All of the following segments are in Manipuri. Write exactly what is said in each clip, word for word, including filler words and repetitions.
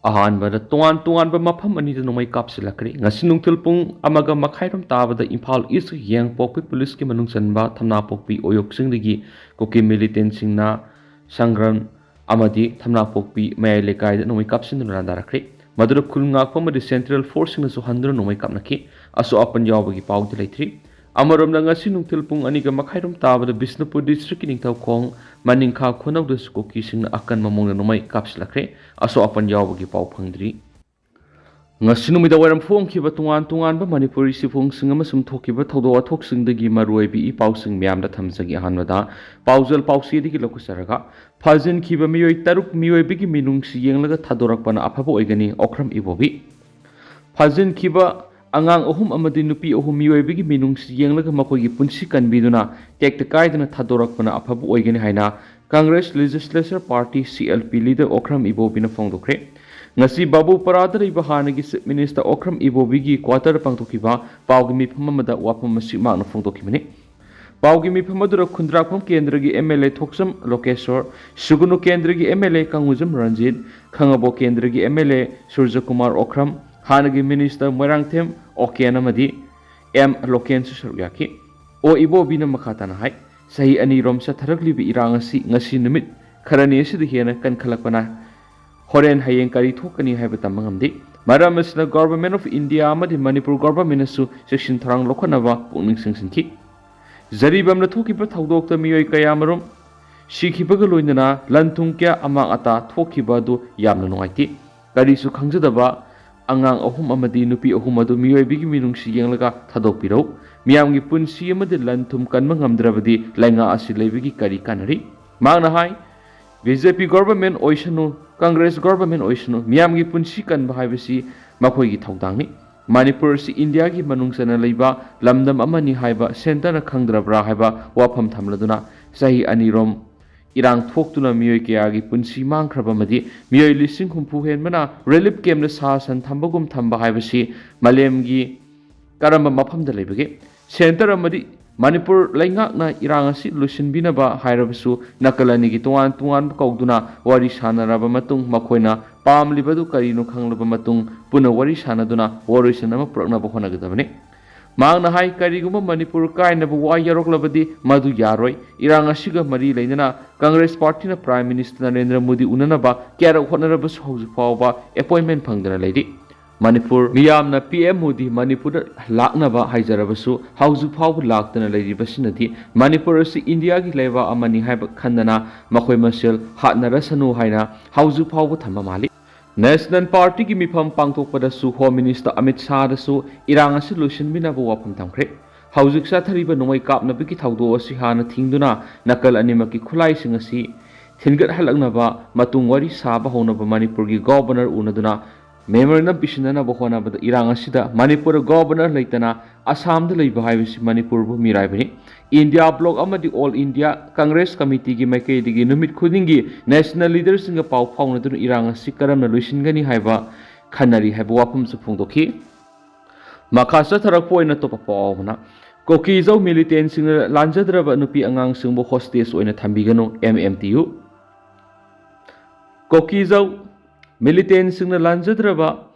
ꯑꯍꯥꯟꯕꯗ ꯇꯣꯉꯥꯟ ꯇꯣꯉꯥꯟꯕ ꯃꯐꯝ ꯑꯅꯤꯗ ꯅꯣꯡꯃꯩ ꯀꯥꯞꯁꯤꯜꯂꯛꯈ꯭ꯔꯦ꯫ ꯉꯁꯤ ꯅꯨꯡꯊꯤꯜ ꯄꯨꯡ ꯑꯃꯒ ꯃꯈꯥꯏꯔꯣꯝ ꯇꯥꯕꯗ ꯏꯝꯐꯥꯜ ꯏꯁ ꯌꯦꯡꯄꯣꯛꯄꯤ ꯄꯨꯂꯤꯁꯀꯤ ꯃꯅꯨꯡ ꯆꯟꯕ ꯊꯝꯅꯥꯄꯣꯛꯄꯤ ꯑꯣꯌꯣꯛ ꯆꯤꯡꯗꯒꯤ ꯀꯨꯀꯤ ꯃꯤꯂꯤꯇꯦꯟꯁꯤꯡꯅ ꯁꯪꯒ꯭ꯔꯝ ꯑꯃꯗꯤ ꯊꯝꯅꯥꯄꯣꯛꯄꯤ ꯃꯌꯥꯏ ꯂꯩꯀꯥꯏꯗ ꯅꯣꯡꯃꯩ ꯀꯥꯞꯁꯤꯟꯗꯨꯅ ꯂꯥꯟꯗꯥꯔꯛꯈ꯭ꯔꯦ꯫ ꯃꯗꯨꯗ ꯈꯨꯜ ꯉꯥꯛꯄ ꯑꯃꯗꯤ ꯁꯦꯟꯇ꯭ꯔꯦꯜ ꯐꯣꯔꯁꯁꯤꯡꯅꯁꯨ ꯍꯟꯗꯨꯅ ꯅꯣꯡꯃꯩ ꯀꯥꯞꯅꯈꯤ꯫ ꯑꯁꯣꯛ ꯑꯄꯟ ꯌꯥꯎꯕꯒꯤ ꯄꯥꯎꯗꯤ ꯂꯩꯇ꯭ꯔꯤ꯫ ꯑꯃꯔꯣꯝꯗ ꯉꯁꯤ ꯅꯨꯡꯊꯤꯜ ꯄꯨꯡ ꯑꯅꯤꯒ ꯃꯈꯥꯏꯔꯣꯝ ꯇꯥꯕꯗ ꯕꯤꯁꯅꯨꯄꯨꯔ ꯗꯤꯁꯇ꯭ꯔꯤꯛꯀꯤ ꯅꯤꯡꯊꯧꯈꯣꯡ ꯃꯅꯤꯡꯈꯥ ꯈꯨꯅꯧꯗꯁꯨ ꯀꯨꯀꯤꯁꯤꯡꯅ ꯑꯀꯟꯕ ꯃꯑꯣꯡꯗ ꯅꯣꯡꯃꯩ ꯀꯥꯞꯁꯤꯜꯂꯛꯈ꯭ꯔꯦ꯫ ꯑꯁꯣꯛ ꯑꯄꯟ ꯌꯥꯎꯕꯒꯤ ꯄꯥꯎ ꯐꯪꯗ꯭ꯔꯤ꯫ ꯉꯁꯤ ꯅꯨꯃꯤꯗꯥꯡ ꯋꯥꯏꯔꯝ ꯐꯣꯡꯈꯤꯕ ꯇꯣꯉꯥꯟ ꯇꯣꯉꯥꯟꯕ ꯃꯅꯤꯄꯨꯔꯤ ꯁꯤꯐꯣꯡꯁꯤꯡ ꯑꯃꯁꯨꯡ ꯊꯣꯛꯈꯤꯕ ꯊꯧꯗꯣꯛ ꯋꯥꯊꯣꯛꯁꯤꯡꯗꯒꯤ ꯃꯔꯨꯑꯣꯏꯕ ꯏ ꯄꯥꯎꯁꯤꯡ ꯃꯌꯥꯝꯗ ꯊꯝꯖꯒꯦ꯫ ꯑꯍꯥꯟꯕꯗ ꯄꯥꯎꯖꯦꯜ ꯄꯥꯎꯆꯦꯗꯒꯤ ꯂꯧꯈꯠꯆꯔꯒ, ꯐꯥꯖꯤꯟꯈꯤꯕ ꯃꯤꯑꯣꯏ ꯇꯔꯨꯛ ꯃꯤꯑꯣꯏꯕꯒꯤ ꯃꯤꯅꯨꯡꯁꯤ ꯌꯦꯡꯂꯒ ꯊꯥꯗꯣꯔꯛꯄꯅ ꯑꯐꯕ ꯑꯣꯏꯒꯅꯤ, ꯑꯣꯀ꯭ꯔꯝ ꯏꯕꯣꯕꯤ꯫ ꯐꯥꯖꯤꯟꯈꯤꯕ ꯑꯉꯥꯡ ꯑꯍꯨꯝ ꯑꯃꯗꯤ ꯅꯨꯄꯤ ꯑꯍꯨꯝ ꯃꯤꯑꯣꯏꯕꯒꯤ ꯃꯤꯅꯨꯡꯁꯤ ꯌꯦꯡꯂꯒ ꯃꯈꯣꯏꯒꯤ ꯄꯨꯟꯁꯤ ꯀꯟꯕꯤꯗꯨꯅ ꯇꯦꯛꯇ ꯀꯥꯏꯗꯅ ꯊꯥꯗꯣꯔꯛꯄꯅ ꯑꯐꯕ ꯑꯣꯏꯒꯅꯤ ꯍꯥꯏꯅ Congress Legislature Party, C L P, leader Okram ꯏꯕꯣꯕꯤꯅ ꯐꯣꯡꯗꯣꯛꯈ꯭ꯔꯦ꯫ ꯉꯁꯤ ꯕꯥꯕꯨꯄꯔꯥꯗ ꯂꯩꯕ ꯍꯥꯟꯅꯒꯤ Chief Minister ꯑꯣꯀ꯭ꯔꯝ ꯏꯕꯣꯕꯤꯒꯤ quarter ꯄꯥꯡꯊꯣꯛꯈꯤꯕ ꯄꯥꯎꯒꯤ ꯃꯤꯐꯝ ꯑꯃꯗ ꯋꯥꯐꯝ ꯑꯁꯤ ꯃꯍꯥꯛꯅ ꯐꯣꯡꯗꯣꯛꯈꯤꯕꯅꯤ꯫ ꯄꯥꯎꯒꯤ ꯃꯤꯐꯝ ꯑꯗꯨꯗ ꯈꯨꯟꯗ꯭ꯔꯥꯛꯐꯝ ꯀꯦꯟꯗ꯭ꯔꯒꯤ M L A ꯊꯣꯛꯆꯝ ꯂꯣꯀꯦꯁꯣꯔ, ꯁꯨꯒꯨꯅꯨ ꯀꯦꯟꯗ꯭ꯔꯒꯤ M L A ꯀꯪꯉꯨꯖꯝ ꯔꯟꯖꯤꯠ, ꯈꯥꯉꯕꯣꯛ ꯀꯦꯟꯗ꯭ꯔꯒꯤ M L A ꯁꯨꯔꯖꯀꯨꯃꯥꯔ ꯑꯣꯀ꯭ꯔꯝ, ꯍꯥꯟꯅꯒꯤ Minister ꯃꯣꯏꯔꯥꯡꯊꯦꯝ ꯑꯣꯀꯦꯟ ꯑꯃꯗꯤ M ꯂꯣꯀꯦꯟꯁꯨ ꯁꯔꯨꯛ ꯌꯥꯈꯤ꯫ ꯑꯣ ꯏꯕꯣꯕꯤꯅ ꯃꯈꯥ ꯇꯥꯅ ꯍꯥꯏ, ꯆꯍꯤ ꯑꯅꯤꯔꯣꯝ ꯆꯠꯊꯔꯛꯂꯤꯕ ꯏꯔꯥꯡ ꯑꯁꯤ ꯉꯁꯤ ꯅꯨꯃꯤꯠ ꯈꯔꯅꯤ ꯑꯁꯤꯗ ꯍꯦꯟꯅ ꯀꯟꯈꯠꯂꯛꯄꯅ ꯍꯣꯔꯦꯟ ꯍꯌꯦꯡ ꯀꯔꯤ ꯊꯣꯛꯀꯅꯤ ꯍꯥꯏꯕ ꯇꯝꯕ ꯉꯝꯗꯦ꯫ ꯃꯔꯝ ꯑꯁꯤꯅ Government of India ꯑꯃꯗꯤ ꯃꯅꯤꯄꯨꯔ Governmentꯅꯁꯨ ꯆꯦꯛꯁꯤꯟ ꯊꯧꯔꯥꯡ ꯂꯧꯈꯠꯅꯕ ꯄꯨꯛꯅꯤꯡ ꯆꯤꯡꯁꯤꯟꯈꯤ꯫ ꯖꯔꯤꯕꯥꯝꯗ ꯊꯣꯛꯈꯤꯕ ꯊꯧꯗꯣꯛꯇ ꯃꯤꯑꯣꯏ ꯀꯌꯥ ꯑꯃꯔꯣꯝ ꯁꯤꯈꯤꯕꯒ ꯂꯣꯏꯅꯅ ꯂꯟ ꯊꯨꯝ ꯀꯌꯥ ꯑꯃꯥꯡ ꯑꯇꯥ ꯊꯣꯛꯈꯤꯕ ꯑꯗꯨ ꯌꯥꯝꯅ ꯅꯨꯡꯉꯥꯏꯇꯦ꯫ ꯀꯔꯤꯁꯨ ꯈꯪꯖꯗꯕ ꯑꯉꯥꯡ ꯑꯍꯨꯝ ꯑꯃꯗꯤ ꯅꯨꯄꯤ ꯑꯍꯨꯝ ꯑꯗꯨ ꯃꯤꯑꯣꯏꯕꯒꯤ ꯃꯤꯅꯨꯡꯁꯤ ꯌꯦꯡꯂꯒ ꯊꯥꯗꯣꯛꯄꯤꯔꯧ꯫ ꯃꯤꯌꯥꯝꯒꯤ ꯄꯨꯟꯁꯤ ꯑꯃꯗꯤ ꯂꯟ ꯊꯨꯝ ꯀꯟꯕ ꯉꯝꯗ꯭ꯔꯕꯗꯤ ꯂꯩꯉꯥꯛ ꯑꯁꯤ ꯂꯩꯕꯒꯤ ꯀꯔꯤ ꯀꯥꯟꯅꯔꯤ? ꯃꯍꯥꯛꯅ ꯍꯥꯏ, B J P government ꯑꯣꯏꯁꯅꯨ, Congress government ꯑꯣꯏꯁꯅꯨ, ꯃꯤꯌꯥꯝꯒꯤ ꯄꯨꯟꯁꯤ ꯀꯟꯕ ꯍꯥꯏꯕꯁꯤ ꯃꯈꯣꯏꯒꯤ ꯊꯧꯗꯥꯡꯅꯤ꯫ ꯃꯅꯤꯄꯨꯔ ꯑꯁꯤ ꯏꯟꯗꯤꯌꯥꯒꯤ ꯃꯅꯨꯡ ꯆꯟꯅ ꯂꯩꯕ ꯂꯝꯗꯝ ꯑꯃꯅꯤ ꯍꯥꯏꯕ centreꯅ ꯈꯪꯗ꯭ꯔꯕ꯭ꯔꯥ ꯍꯥꯏꯕ ꯋꯥꯐꯝ ꯊꯝꯂꯗꯨꯅ ꯆꯍꯤ ꯑꯅꯤꯔꯣꯝ ꯏꯔꯥꯡ ꯊꯣꯛꯇꯨꯅ ꯃꯤꯑꯣꯏ ꯀꯌꯥꯒꯤ ꯄꯨꯟꯁꯤ ꯃꯥꯡꯈ꯭ꯔꯕ ꯑꯃꯗꯤ ꯃꯤꯑꯣꯏ ꯂꯤꯁꯤꯡ ꯍꯨꯝꯐꯨ ꯍꯦꯟꯕꯅ relief campꯇ ꯁꯥ ꯁꯟ ꯊꯝꯕꯒꯨꯝ ꯊꯝꯕ ꯍꯥꯏꯕꯁꯤ ꯃꯥꯂꯦꯝꯒꯤ ꯀꯔꯝꯕ ꯃꯐꯝꯗ ꯂꯩꯕꯒꯦ? Centre ꯑꯃꯗꯤ ꯃꯅꯤꯄꯨꯔ ꯂꯩꯉꯥꯛꯅ ꯏꯔꯥꯡ ꯑꯁꯤ ꯂꯣꯏꯁꯤꯟꯕꯤꯅꯕ ꯍꯥꯏꯔꯕꯁꯨ ꯅꯥꯀꯜ ꯑꯅꯤꯒꯤ ꯇꯣꯉꯥꯟ ꯇꯣꯉꯥꯟꯕ ꯀꯧꯗꯨꯅ ꯋꯥꯔꯤ ꯁꯥꯟꯅꯔꯕ ꯃꯇꯨꯡ ꯃꯈꯣꯏꯅ ꯄꯥꯝꯂꯤꯕꯗꯨ ꯀꯔꯤꯅꯣ ꯈꯪꯂꯕ ꯃꯇꯨꯡ ꯄꯨꯟꯅ ꯋꯥꯔꯤ ꯁꯥꯟꯅꯗꯨꯅ ꯋꯥꯔꯣꯏꯁꯤꯟ ꯑꯃ ꯄꯨꯔꯛꯅꯕ ꯍꯣꯠꯅꯒꯗꯕꯅꯤ꯫ ꯃꯍꯥꯛꯅ ꯍꯥꯏ, ꯀꯔꯤꯒꯨꯝꯕ ꯃꯅꯤꯄꯨꯔ ꯀꯥꯏꯅꯕ ꯋꯥ ꯌꯥꯎꯔꯛꯂꯕꯗꯤ ꯃꯗꯨ ꯌꯥꯔꯣꯏ꯫ ꯏꯔꯥꯡ ꯑꯁꯤꯒ ꯃꯔꯤ ꯂꯩꯅꯅ ꯀꯪꯒ꯭ꯔꯦꯁ ꯄꯥꯔꯇꯤꯅ ꯄ꯭ꯔꯥꯏꯝ ꯃꯤꯅꯤꯁꯇꯔ ꯅꯔꯦꯟꯗ꯭ꯔ ꯃꯣꯗꯤ ꯎꯅꯅꯕ ꯀꯌꯥꯔꯛ ꯍꯣꯠꯅꯔꯕꯁꯨ ꯍꯧꯖꯤꯛ ꯐꯥꯎꯕ ꯑꯦꯄꯣꯏꯟꯃꯦꯟ ꯐꯪꯗꯅ ꯂꯩꯔꯤ꯫ ꯃꯅꯤꯄꯨꯔ ꯃꯤꯌꯥꯝꯅ ꯄꯤ ꯑꯦꯝ ꯃꯣꯗꯤ ꯃꯅꯤꯄꯨꯔꯗ ꯂꯥꯛꯅꯕ ꯍꯥꯏꯖꯔꯕꯁꯨ ꯍꯧꯖꯤꯛ ꯐꯥꯎꯕ ꯂꯥꯛꯇꯅ ꯂꯩꯔꯤꯕꯁꯤꯅꯗꯤ ꯃꯅꯤꯄꯨꯔ ꯑꯁꯤ ꯏꯟꯗꯤꯌꯥꯒꯤ ꯂꯩꯕꯥꯛ ꯑꯃꯅꯤ ꯍꯥꯏꯕ ꯈꯟꯗꯅ ꯃꯈꯣꯏ ꯃꯁꯦꯜ ꯍꯥꯠꯅꯔꯁꯅꯨ ꯍꯥꯏꯅ ꯍꯧꯖꯤꯛ ꯐꯥꯎꯕ ꯊꯝꯕ ꯃꯥꯜꯂꯤ꯫ ꯅꯦꯁꯅꯦꯜ ꯄꯥꯔꯇꯤꯒꯤ ꯃꯤꯐꯝ ꯄꯥꯡꯊꯣꯛꯄꯗꯁꯨ ꯍꯣꯝ ꯃꯤꯅꯤꯁꯇꯔ ꯑꯃꯤꯠ ꯁꯥꯍꯗꯁꯨ ꯏꯔꯥꯡ ꯑꯁꯤ ꯂꯣꯏꯁꯤꯟꯕꯤꯅꯕ ꯋꯥꯐꯝ ꯊꯝꯈ꯭ꯔꯦ꯫ ꯍꯧꯖꯤꯛ ꯆꯠꯊꯔꯤꯕ ꯅꯣꯡꯃꯩ ꯀꯥꯞꯅꯕꯒꯤ ꯊꯧꯗꯣꯛ ꯑꯁꯤ ꯍꯥꯟꯅ ꯊꯤꯡꯗꯨꯅ ꯅꯥꯀꯜ ꯑꯅꯤꯃꯛꯀꯤ ꯈꯨꯠꯂꯥꯏꯁꯤꯡ ꯑꯁꯤ ꯊꯤꯟꯒꯠꯍꯜꯂꯛꯅꯕ ꯃꯇꯨꯡ ꯋꯥꯔꯤ ꯁꯥꯕ ꯍꯧꯅꯕ ꯃꯅꯤꯄꯨꯔꯒꯤ ꯒꯣꯕꯔꯅꯔ ꯎꯅꯗꯨꯅ ꯃꯦꯃꯣꯔꯦꯟꯗꯝ ꯄꯤꯁꯤꯟꯅꯅꯕ ꯍꯣꯠꯅꯕꯗ ꯏꯔꯥꯡ ꯑꯁꯤꯗ ꯃꯅꯤꯄꯨꯔꯗ ꯒꯣꯕꯔꯅꯔ ꯂꯩꯇꯅ ꯑꯁꯥꯝꯗ ꯂꯩꯕ ꯍꯥꯏꯕꯁꯤ ꯃꯅꯤꯄꯨꯔꯕꯨ ꯃꯤꯔꯥꯏꯕꯅꯤ꯫ ꯏꯟꯗꯤꯌꯥ ꯕ꯭ꯂꯣꯛ ꯑꯃꯗꯤ ꯑꯣꯜ ꯏꯟꯗꯤꯌꯥ ꯀꯪꯒ꯭ꯔꯦꯁ ꯀꯃꯤꯇꯤꯒꯤ ꯃꯥꯏꯀꯩꯗꯒꯤ ꯅꯨꯃꯤꯠ ꯈꯨꯗꯤꯡꯒꯤ ꯅꯦꯁꯅꯦꯜ ꯂꯤꯗꯔꯁꯤꯡꯒ ꯄꯥꯎ ꯐꯥꯎꯅꯗꯨꯅ ꯏꯔꯥꯡ ꯑꯁꯤ ꯀꯔꯝꯅ ꯂꯣꯏꯁꯤꯟꯒꯅꯤ ꯍꯥꯏꯕ ꯈꯟꯅꯔꯤ ꯍꯥꯏꯕ ꯋꯥꯐꯝꯁꯨ ꯐꯣꯡꯗꯣꯛꯈꯤ꯫ ꯃꯈꯥ ꯆꯠꯊꯔꯛꯄ ꯑꯣꯏꯅ ꯑꯇꯣꯞꯄ ꯄꯥꯎ ꯑꯃꯅ, ꯀꯣꯀꯤꯖꯧ ꯃꯤꯂꯤꯇꯦꯟꯁꯤꯡꯅ ꯂꯥꯟꯖꯗ꯭ꯔꯕ ꯅꯨꯄꯤ ꯑꯉꯥꯡꯁꯤꯡꯕꯨ ꯍꯣꯁꯇꯦꯖ ꯑꯣꯏꯅ ꯊꯝꯕꯤꯒꯅꯨ, ꯑꯦꯝ ꯑꯦꯝ ꯇꯤ ꯌꯨ꯫ ꯀꯣꯀꯤꯖꯧ ꯃꯤꯂꯤꯇꯦꯟꯁꯤꯡꯅ ꯂꯥꯟꯖꯗ꯭ꯔꯕ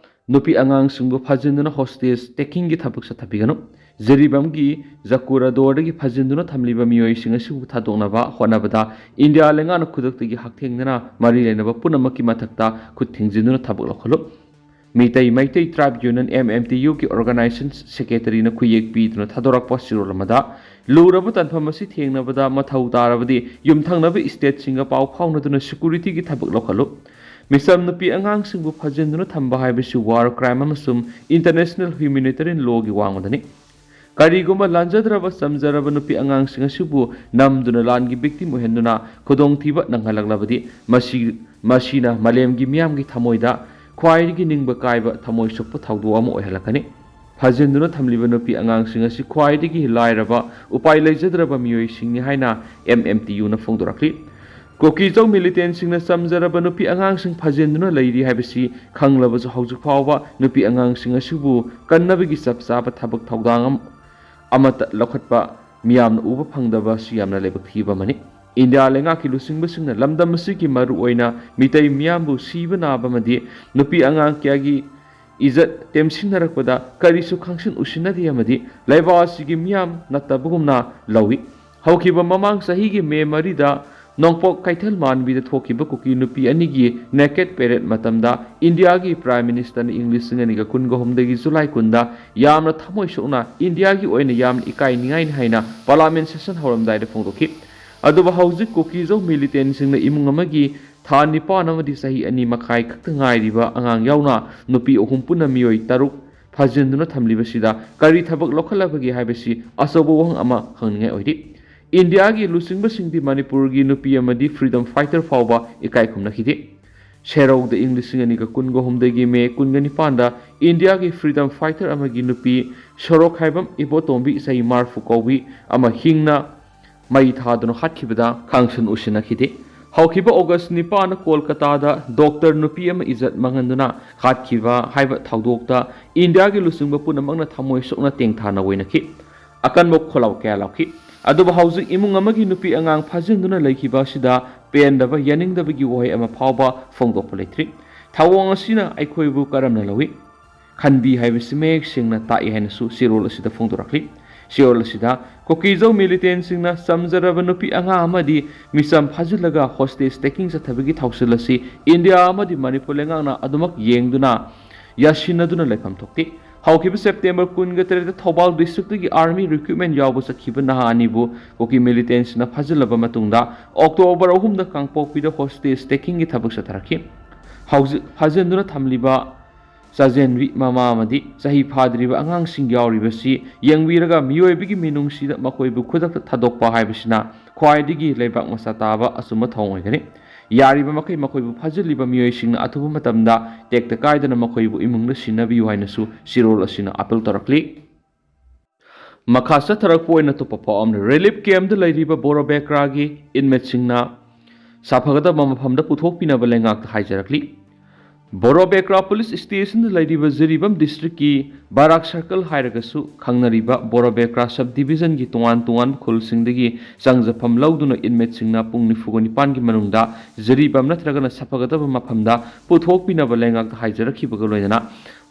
ꯅꯨꯄꯤ ꯑꯉꯥꯡꯁꯤꯡꯕꯨ ꯐꯥꯖꯤꯟꯗꯨꯅ ꯍꯣꯁꯇꯦꯖ ꯇꯦꯀꯤꯡꯒꯤ ꯊꯕꯛ ꯆꯠꯊꯕꯤꯒꯅꯨ꯫ ꯖꯤꯔꯤꯕꯥꯝꯒꯤ ꯖꯀꯨꯔꯥꯗꯣꯔꯗꯒꯤ ꯐꯥꯖꯤꯟꯗꯨꯅ ꯊꯝꯂꯤꯕ ꯃꯤꯑꯣꯏꯁꯤꯡ ꯑꯁꯤꯕꯨ ꯊꯥꯗꯣꯛꯅꯕ ꯍꯣꯠꯅꯕꯗ ꯏꯟꯗꯤꯌꯥ ꯂꯩꯉꯥꯛꯅ ꯈꯨꯗꯛꯇꯒꯤ ꯍꯛꯊꯦꯡꯅꯅ ꯃꯔꯤ ꯂꯩꯅꯕ ꯄꯨꯝꯅꯃꯛꯀꯤ ꯃꯊꯛꯇ ꯈꯨꯠ ꯊꯤꯡꯖꯤꯟꯗꯨꯅ ꯊꯕꯛ ꯂꯧꯈꯠꯂꯨ꯫ ꯃꯤꯇꯩ ꯃꯩꯇꯩ ꯇ꯭ꯔꯥꯏꯕ ꯌꯨꯅꯤꯌꯟ, ꯑꯦꯝ ꯑꯦꯝ ꯇꯤ ꯌꯨꯒꯤ ꯑꯣꯔꯒꯅꯥꯏꯖꯦꯁꯟ ꯁꯦꯀ꯭ꯔꯦꯇꯔꯤꯅ ꯈꯨꯌꯦꯛ ꯄꯤꯗꯨꯅ ꯊꯥꯗꯣꯔꯛꯄ ꯆꯦꯔꯣꯜ ꯑꯃꯗ, ꯂꯨꯔꯕ ꯇꯥꯟꯐꯝ ꯑꯁꯤ ꯊꯦꯡꯅꯕꯗ ꯃꯊꯧ ꯇꯥꯔꯕꯗꯤ ꯌꯨꯝꯊꯪꯅꯕ ꯁ꯭ꯇꯦꯠꯁꯤꯡꯒ ꯄꯥꯎ ꯐꯥꯎꯅꯗꯨꯅ ꯁꯦꯀ꯭ꯌꯨꯔꯤꯇꯤꯒꯤ ꯊꯕꯛ ꯂꯧꯈꯠꯂꯨ꯫ ꯃꯤꯆꯝ ꯅꯨꯄꯤ ꯑꯉꯥꯡꯁꯤꯡꯕꯨ ꯐꯥꯖꯤꯟꯗꯨꯅ ꯊꯝꯕ ꯍꯥꯏꯕꯁꯤ ꯋꯥꯔ ꯀ꯭ꯔꯥꯏꯝ ꯑꯃꯁꯨꯡ ꯏꯟꯇꯔꯅꯦꯁꯅꯦꯜ ꯍ꯭ꯌꯨꯃꯦꯅꯤꯇꯦꯔꯤꯌꯟ ꯂꯣꯒꯤ ꯋꯥꯡꯃꯗꯅꯤ꯫ ꯀꯔꯤꯒꯨꯝꯕ ꯂꯥꯟꯖꯗ꯭ꯔꯕ ꯆꯝꯖꯔꯕ ꯅꯨꯄꯤ ꯑꯉꯥꯡꯁꯤꯡ ꯑꯁꯤꯕꯨ ꯅꯝꯗꯨꯅ ꯂꯥꯟꯒꯤ ꯚꯤꯛꯇꯤꯝ ꯑꯣꯏꯍꯟꯗꯨꯅ ꯈꯨꯗꯣꯡꯊꯤꯕ ꯅꯪꯍꯜꯂꯛꯂꯕꯗꯤ, ꯃꯁꯤ, ꯃꯁꯤꯅ ꯃꯥꯂꯦꯝꯒꯤ ꯃꯤꯌꯥꯝꯒꯤ ꯊꯃꯣꯏꯗ ꯈ꯭ꯋꯥꯏꯗꯒꯤ ꯅꯤꯡꯕ ꯀꯥꯏꯕ, ꯊꯃꯣꯏ ꯁꯣꯛꯄ ꯊꯧꯗꯣꯛ ꯑꯃ ꯑꯣꯏꯍꯜꯂꯛꯀꯅꯤ꯫ ꯐꯥꯖꯤꯟꯗꯨꯅ ꯊꯝꯂꯤꯕ ꯅꯨꯄꯤ ꯑꯉꯥꯡꯁꯤꯡ ꯑꯁꯤ ꯈ꯭ꯋꯥꯏꯗꯒꯤ ꯂꯥꯏꯔꯕ, ꯎꯄꯥꯏ ꯂꯩꯖꯗ꯭ꯔꯕ ꯃꯤꯑꯣꯏꯁꯤꯡꯅꯤ ꯍꯥꯏꯅ ꯑꯦꯝ ꯑꯦꯝ ꯇꯤ ꯌꯨꯅ ꯐꯣꯡꯗꯣꯔꯛꯂꯤ꯫ ꯀꯣꯀꯤꯖꯧ ꯃꯤꯂꯤꯇꯦꯟꯁꯤꯡꯅ ꯆꯝꯖꯔꯕ ꯅꯨꯄꯤ ꯑꯉꯥꯡꯁꯤꯡ ꯐꯥꯖꯤꯟꯗꯨꯅ ꯂꯩꯔꯤ ꯍꯥꯏꯕꯁꯤ ꯈꯪꯂꯕꯁꯨ ꯍꯧꯖꯤꯛ ꯐꯥꯎꯕ ꯅꯨꯄꯤ ꯑꯉꯥꯡꯁꯤꯡ ꯑꯁꯤꯕꯨ ꯀꯟꯅꯕꯒꯤ ꯆꯞ ꯆꯥꯕ ꯊꯕꯛ ꯊꯧꯗꯥꯡ ꯑꯃ-, ꯑꯃꯠꯇ ꯂꯧꯈꯠꯄ ꯃꯤꯌꯥꯝꯅ ꯎꯕ ꯐꯪꯗꯕ ꯑꯁꯤ ꯌꯥꯝꯅ ꯂꯥꯏꯕꯛ ꯊꯤꯕ ꯑꯃꯅꯤ꯫ ꯏꯟꯗꯤꯌꯥ ꯂꯩꯉꯥꯛꯀꯤ ꯂꯨꯆꯤꯡꯕꯁꯤꯡꯅ ꯂꯝꯗꯝ ꯑꯁꯤꯒꯤ ꯃꯔꯨꯑꯣꯏꯅ ꯃꯤꯇꯩ ꯃꯤꯌꯥꯝꯕꯨ ꯁꯤꯕ ꯅꯥꯕ ꯑꯃꯗꯤ ꯅꯨꯄꯤ ꯑꯉꯥꯡ ꯀꯌꯥꯒꯤ ꯏꯖꯠ ꯇꯦꯝꯁꯤꯟꯅꯔꯛꯄꯗ ꯀꯔꯤꯁꯨ ꯈꯪꯁꯤꯟ ꯎꯁꯤꯟꯅꯗꯦ ꯑꯃꯗꯤ ꯂꯩꯕꯥꯛ ꯑꯁꯤꯒꯤ ꯃꯤꯌꯥꯝ ꯅꯠꯇꯕꯒꯨꯝꯅ ꯂꯧꯏ꯫ ꯍꯧꯈꯤꯕ ꯃꯃꯥꯡ ꯆꯍꯤꯒꯤ ꯃꯦ ꯃꯔꯤꯗ ꯅꯣꯡꯄꯣꯛ ꯀꯩꯊꯦꯜ ꯃꯥꯟꯕꯤꯗ ꯊꯣꯛꯈꯤꯕ ꯀꯨꯀꯤ ꯅꯨꯄꯤ ꯑꯅꯤꯒꯤ ꯅꯦꯀꯦꯠ ꯄꯦꯔꯦꯠ ꯃꯇꯝꯗ ꯏꯟꯗꯤꯌꯥꯒꯤ ꯄ꯭ꯔꯥꯏꯝ ꯃꯤꯅꯤꯁꯇꯔꯅ ꯏꯪ ꯂꯤꯁꯤꯡ ꯑꯅꯤꯒ ꯀꯨꯟꯒ ꯍꯨꯝꯗꯒꯤ ꯖꯨꯂꯥꯏ ꯀꯨꯟꯗ ꯌꯥꯝꯅ ꯊꯃꯣꯏ ꯁꯣꯛꯅ ꯏꯟꯗꯤꯌꯥꯒꯤ ꯑꯣꯏꯅ ꯌꯥꯝꯅ ꯏꯀꯥꯏꯅꯤꯡꯉꯥꯏꯅꯤ ꯍꯥꯏꯅ ꯄꯥꯔꯂꯥꯃꯦꯟ ꯁꯦꯁꯟ ꯍꯧꯔꯝꯗꯥꯏꯗ ꯐꯣꯡꯗꯣꯛꯈꯤ꯫ ꯑꯗꯨꯕꯨ ꯍꯧꯖꯤꯛ ꯀꯨꯀꯤꯖꯧ ꯃꯤꯂꯤꯇꯦꯟꯁꯤꯡꯅ ꯏꯃꯨꯡ ꯑꯃꯒꯤ ꯊꯥ ꯅꯤꯄꯥꯟ ꯑꯃꯗꯤ ꯆꯍꯤ ꯑꯅꯤ ꯃꯈꯥꯏ ꯈꯛꯇ ꯉꯥꯏꯔꯤꯕ ꯑꯉꯥꯡ ꯌꯥꯎꯅ ꯅꯨꯄꯤ ꯑꯍꯨꯝ ꯄꯨꯟꯅ ꯃꯤꯑꯣꯏ ꯇꯔꯨꯛ ꯐꯥꯖꯤꯟꯗꯨꯅ ꯊꯝꯂꯤꯕꯁꯤꯗ ꯀꯔꯤ ꯊꯕꯛ ꯂꯧꯈꯠꯂꯕꯒꯦ ꯍꯥꯏꯕꯁꯤ ꯑꯆꯧꯕ ꯋꯥꯍꯪ ꯑꯃ ꯍꯪꯅꯤꯡꯉꯥꯏ ꯑꯣꯏꯔꯤ꯫ ꯏꯟꯗꯤꯌꯥꯒꯤ ꯂꯨꯆꯤꯡꯕꯁꯤꯡꯗꯤ ꯃꯅꯤꯄꯨꯔꯒꯤ ꯅꯨꯄꯤ ꯑꯃꯗꯤ ꯐ꯭ꯔꯤꯗꯝ ꯐꯥꯏꯇꯔ ꯐꯥꯎꯕ ꯏꯀꯥꯏ ꯈꯨꯝꯅꯈꯤꯗꯦ꯫ ꯁꯦꯔꯧꯗ ꯏꯪ ꯂꯤꯁꯤꯡ ꯑꯅꯤꯒ ꯀꯨꯟꯒ ꯍꯨꯝꯗꯒꯤ ꯃꯦ ꯀꯨꯟꯒ ꯅꯤꯄꯥꯟꯗ ꯏꯟꯗꯤꯌꯥꯒꯤ ꯐ꯭ꯔꯤꯗꯝ ꯐꯥꯏꯇꯔ ꯑꯃꯒꯤ ꯅꯨꯄꯤ ꯁꯣꯔꯣꯛꯈꯥꯏꯕꯝ ꯏꯕꯣꯇꯣꯝꯕꯤ ꯆꯍꯤ ꯃꯔꯐꯨ ꯀꯧꯕꯤ ꯑꯃ ꯍꯤꯡꯅ ꯃꯩ ꯊꯥꯗꯨꯅ ꯍꯥꯠꯈꯤꯕꯗ ꯈꯪꯁꯤꯟ ꯎꯁꯤꯟꯅꯈꯤꯗꯦ꯫ ꯍꯧꯈꯤꯕ ꯑꯣꯒꯁ ꯅꯤꯄꯥꯟꯗ ꯀꯣꯜꯀꯇꯥꯗ ꯗꯣꯛꯇꯔ ꯅꯨꯄꯤ ꯑꯃ ꯏꯖꯠ ꯃꯥꯡꯍꯟꯗꯨꯅ ꯍꯥꯠꯈꯤꯕ ꯍꯥꯏꯕ ꯊꯧꯗꯣꯛꯇ ꯏꯟꯗꯤꯌꯥꯒꯤ ꯂꯨꯆꯤꯡꯕ ꯄꯨꯝꯅꯃꯛꯅ ꯊꯃꯣꯏ ꯁꯣꯛꯅ ꯇꯦꯡꯊꯥꯅ ꯑꯣꯏꯅꯈꯤ꯫ ꯑꯀꯟꯕ ꯈꯣꯜꯂꯥꯎ ꯀꯌꯥ ꯂꯥꯎꯈꯤ꯫ ꯑꯗꯨꯕꯨ ꯍꯧꯖꯤꯛ ꯏꯃꯨꯡ ꯑꯃꯒꯤ ꯅꯨꯄꯤ ꯑꯉꯥꯡ ꯐꯥꯖꯤꯟꯗꯨꯅ ꯂꯩꯈꯤꯕ ꯑꯁꯤꯗ ꯄꯦꯟꯗꯕ, ꯌꯥꯅꯤꯡꯗꯕꯒꯤ ꯋꯥꯍꯩ ꯑꯃ ꯐꯥꯎꯕ ꯐꯣꯡꯗꯣꯛꯄ ꯂꯩꯇ꯭ꯔꯤ꯫ ꯊꯧꯑꯣꯡ ꯑꯁꯤꯅ ꯑꯩꯈꯣꯏꯕꯨ ꯀꯔꯝꯅ ꯂꯧꯏ? ꯈꯟꯕꯤ ꯍꯥꯏꯕꯁꯤ ꯃꯌꯦꯛ ꯁꯦꯡꯅ ꯇꯥꯛꯏ ꯍꯥꯏꯅꯁꯨ ꯆꯦꯔꯣꯜ ꯑꯁꯤꯗ ꯐꯣꯡꯗꯣꯔꯛꯂꯤ꯫ ꯆꯦꯔꯣꯜ ꯑꯁꯤꯗ ꯀꯨꯀꯤꯖꯧ ꯃꯤꯂꯤꯇꯦꯟꯁꯤꯡꯅ ꯆꯝꯖꯔꯕ ꯅꯨꯄꯤ ꯑꯉꯥꯡ ꯑꯃꯗꯤ ꯃꯤꯆꯝ ꯐꯥꯖꯤꯜꯂꯒ ꯍꯣꯁꯇꯦꯖ ꯇꯦꯀꯤꯡ ꯆꯠꯊꯕꯒꯤ ꯊꯧꯁꯤꯜ ꯑꯁꯤ ꯏꯟꯗꯤꯌꯥ ꯑꯃꯗꯤ ꯃꯅꯤꯄꯨꯔ ꯂꯩꯉꯥꯛꯅ ꯑꯗꯨꯃꯛ ꯌꯦꯡꯗꯨꯅ ꯌꯥꯁꯤꯟꯅꯗꯨꯅ ꯂꯩꯐꯝ ꯊꯣꯛꯇꯦ꯫ ꯍꯧꯈꯤꯕ ꯁꯦꯞꯇꯦꯝꯕꯔ ꯀꯨꯟꯒ ꯇꯔꯦꯠꯇ ꯊꯧꯕꯥꯜ ꯗꯤꯁꯇ꯭ꯔꯤꯛꯇꯒꯤ ꯑꯥꯔꯃꯤ ꯔꯤꯀ꯭ꯔꯨꯠꯃꯦꯟ ꯌꯥꯎꯕ ꯆꯠꯈꯤꯕ ꯅꯍꯥ ꯑꯅꯤꯕꯨ ꯀꯨꯀꯤ ꯃꯤꯂꯤꯇꯦꯟꯁꯤꯡꯅ ꯐꯥꯖꯤꯜꯂꯕ ꯃꯇꯨꯡꯗ ꯑꯣꯛꯇꯣꯕꯔ ꯑꯍꯨꯝꯗ ꯀꯥꯡꯄꯣꯛꯄꯤꯗ ꯍꯣꯁꯇꯦꯖ ꯇꯦꯀꯤꯡꯒꯤ ꯊꯕꯛ ꯆꯠꯊꯔꯛꯈꯤ꯫ ꯍꯧꯖꯤꯛ ꯐꯥꯖꯤꯟꯗꯨꯅ ꯊꯝꯂꯤꯕ ꯆꯥꯖꯦꯟꯕꯤ ꯃꯃꯥ ꯑꯃꯗꯤ ꯆꯍꯤ ꯐꯥꯗ꯭ꯔꯤꯕ ꯑꯉꯥꯡꯁꯤꯡ ꯌꯥꯎꯔꯤꯕꯁꯤ ꯌꯦꯡꯕꯤꯔꯒ ꯃꯤꯑꯣꯏꯕꯒꯤ ꯃꯤꯅꯨꯡꯁꯤꯗ ꯃꯈꯣꯏꯕꯨ ꯈꯨꯗꯛꯇ ꯊꯥꯗꯣꯛꯄ ꯍꯥꯏꯕꯁꯤꯅ ꯈ꯭ꯋꯥꯏꯗꯒꯤ ꯂꯩꯕꯥꯛ ꯃꯆꯥ ꯇꯥꯕ ꯑꯆꯨꯝꯕ ꯊꯧꯑꯣꯡ ꯑꯣꯏꯒꯅꯤ꯫ ꯌꯥꯔꯤꯕ ꯃꯈꯩ ꯃꯈꯣꯏꯕꯨ ꯐꯥꯖꯤꯜꯂꯤꯕ ꯃꯤꯑꯣꯏꯁꯤꯡꯅ ꯑꯊꯨꯕ ꯃꯇꯝꯗ ꯇꯦꯛꯇ ꯀꯥꯏꯗꯅ ꯃꯈꯣꯏꯕꯨ ꯏꯃꯨꯡꯗ ꯁꯤꯟꯅꯕꯤꯌꯨ ꯍꯥꯏꯅꯁꯨ ꯆꯦꯔꯣꯜ ꯑꯁꯤꯅ ꯑꯥꯄꯤꯜ ꯇꯧꯔꯛꯂꯤ꯫ ꯃꯈꯥ ꯆꯠꯊꯔꯛꯄ ꯑꯣꯏꯅ ꯑꯇꯣꯞꯄ ꯄꯥꯎ ꯑꯃꯅ, ꯔꯤꯂꯤꯐ ꯀꯦꯝꯞꯇ ꯂꯩꯔꯤꯕ ꯕꯣꯔꯣ ꯕꯦꯀ꯭ꯔꯥꯒꯤ ꯏꯟꯃꯦꯠꯁꯤꯡꯅ ꯁꯥꯐꯒꯗꯕ ꯃꯐꯝꯗ ꯄꯨꯊꯣꯛꯄꯤꯅꯕ ꯂꯩꯉꯥꯛꯇ ꯍꯥꯏꯖꯔꯛꯂꯤ꯫ ꯕꯣꯔꯣꯕꯦꯀ꯭ꯔꯥ ꯄꯨꯂꯤꯁ ꯁ꯭ꯇꯦꯁꯟꯗ ꯂꯩꯔꯤꯕ ꯖꯤꯔꯤꯕꯥꯝ ꯗꯤꯁꯇ꯭ꯔꯤꯛꯀꯤ ꯕꯥꯔꯥꯛ ꯁꯔꯀꯜ ꯍꯥꯏꯔꯒꯁꯨ ꯈꯪꯅꯔꯤꯕ ꯕꯣꯔꯣꯕꯦꯀ꯭ꯔꯥ ꯁꯕ ꯗꯤꯕꯤꯖꯟꯒꯤ ꯇꯣꯉꯥꯟ ꯇꯣꯉꯥꯟꯕ ꯈꯨꯜꯁꯤꯡꯗꯒꯤ ꯆꯪꯖꯐꯝ ꯂꯧꯗꯨꯅ ꯏꯟꯃꯦꯠꯁꯤꯡꯅ ꯄꯨꯡ ꯅꯤꯐꯨꯒ ꯅꯤꯄꯥꯟꯒꯤ ꯃꯅꯨꯡꯗ ꯖꯤꯔꯤꯕꯥꯝ ꯅꯠꯇ꯭ꯔꯒꯅ ꯁꯥꯐꯒꯗꯕ ꯃꯐꯝꯗ ꯄꯨꯊꯣꯛꯄꯤꯅꯕ ꯂꯩꯉꯥꯛꯇ ꯍꯥꯏꯖꯔꯛꯈꯤꯕꯒ ꯂꯣꯏꯅꯅ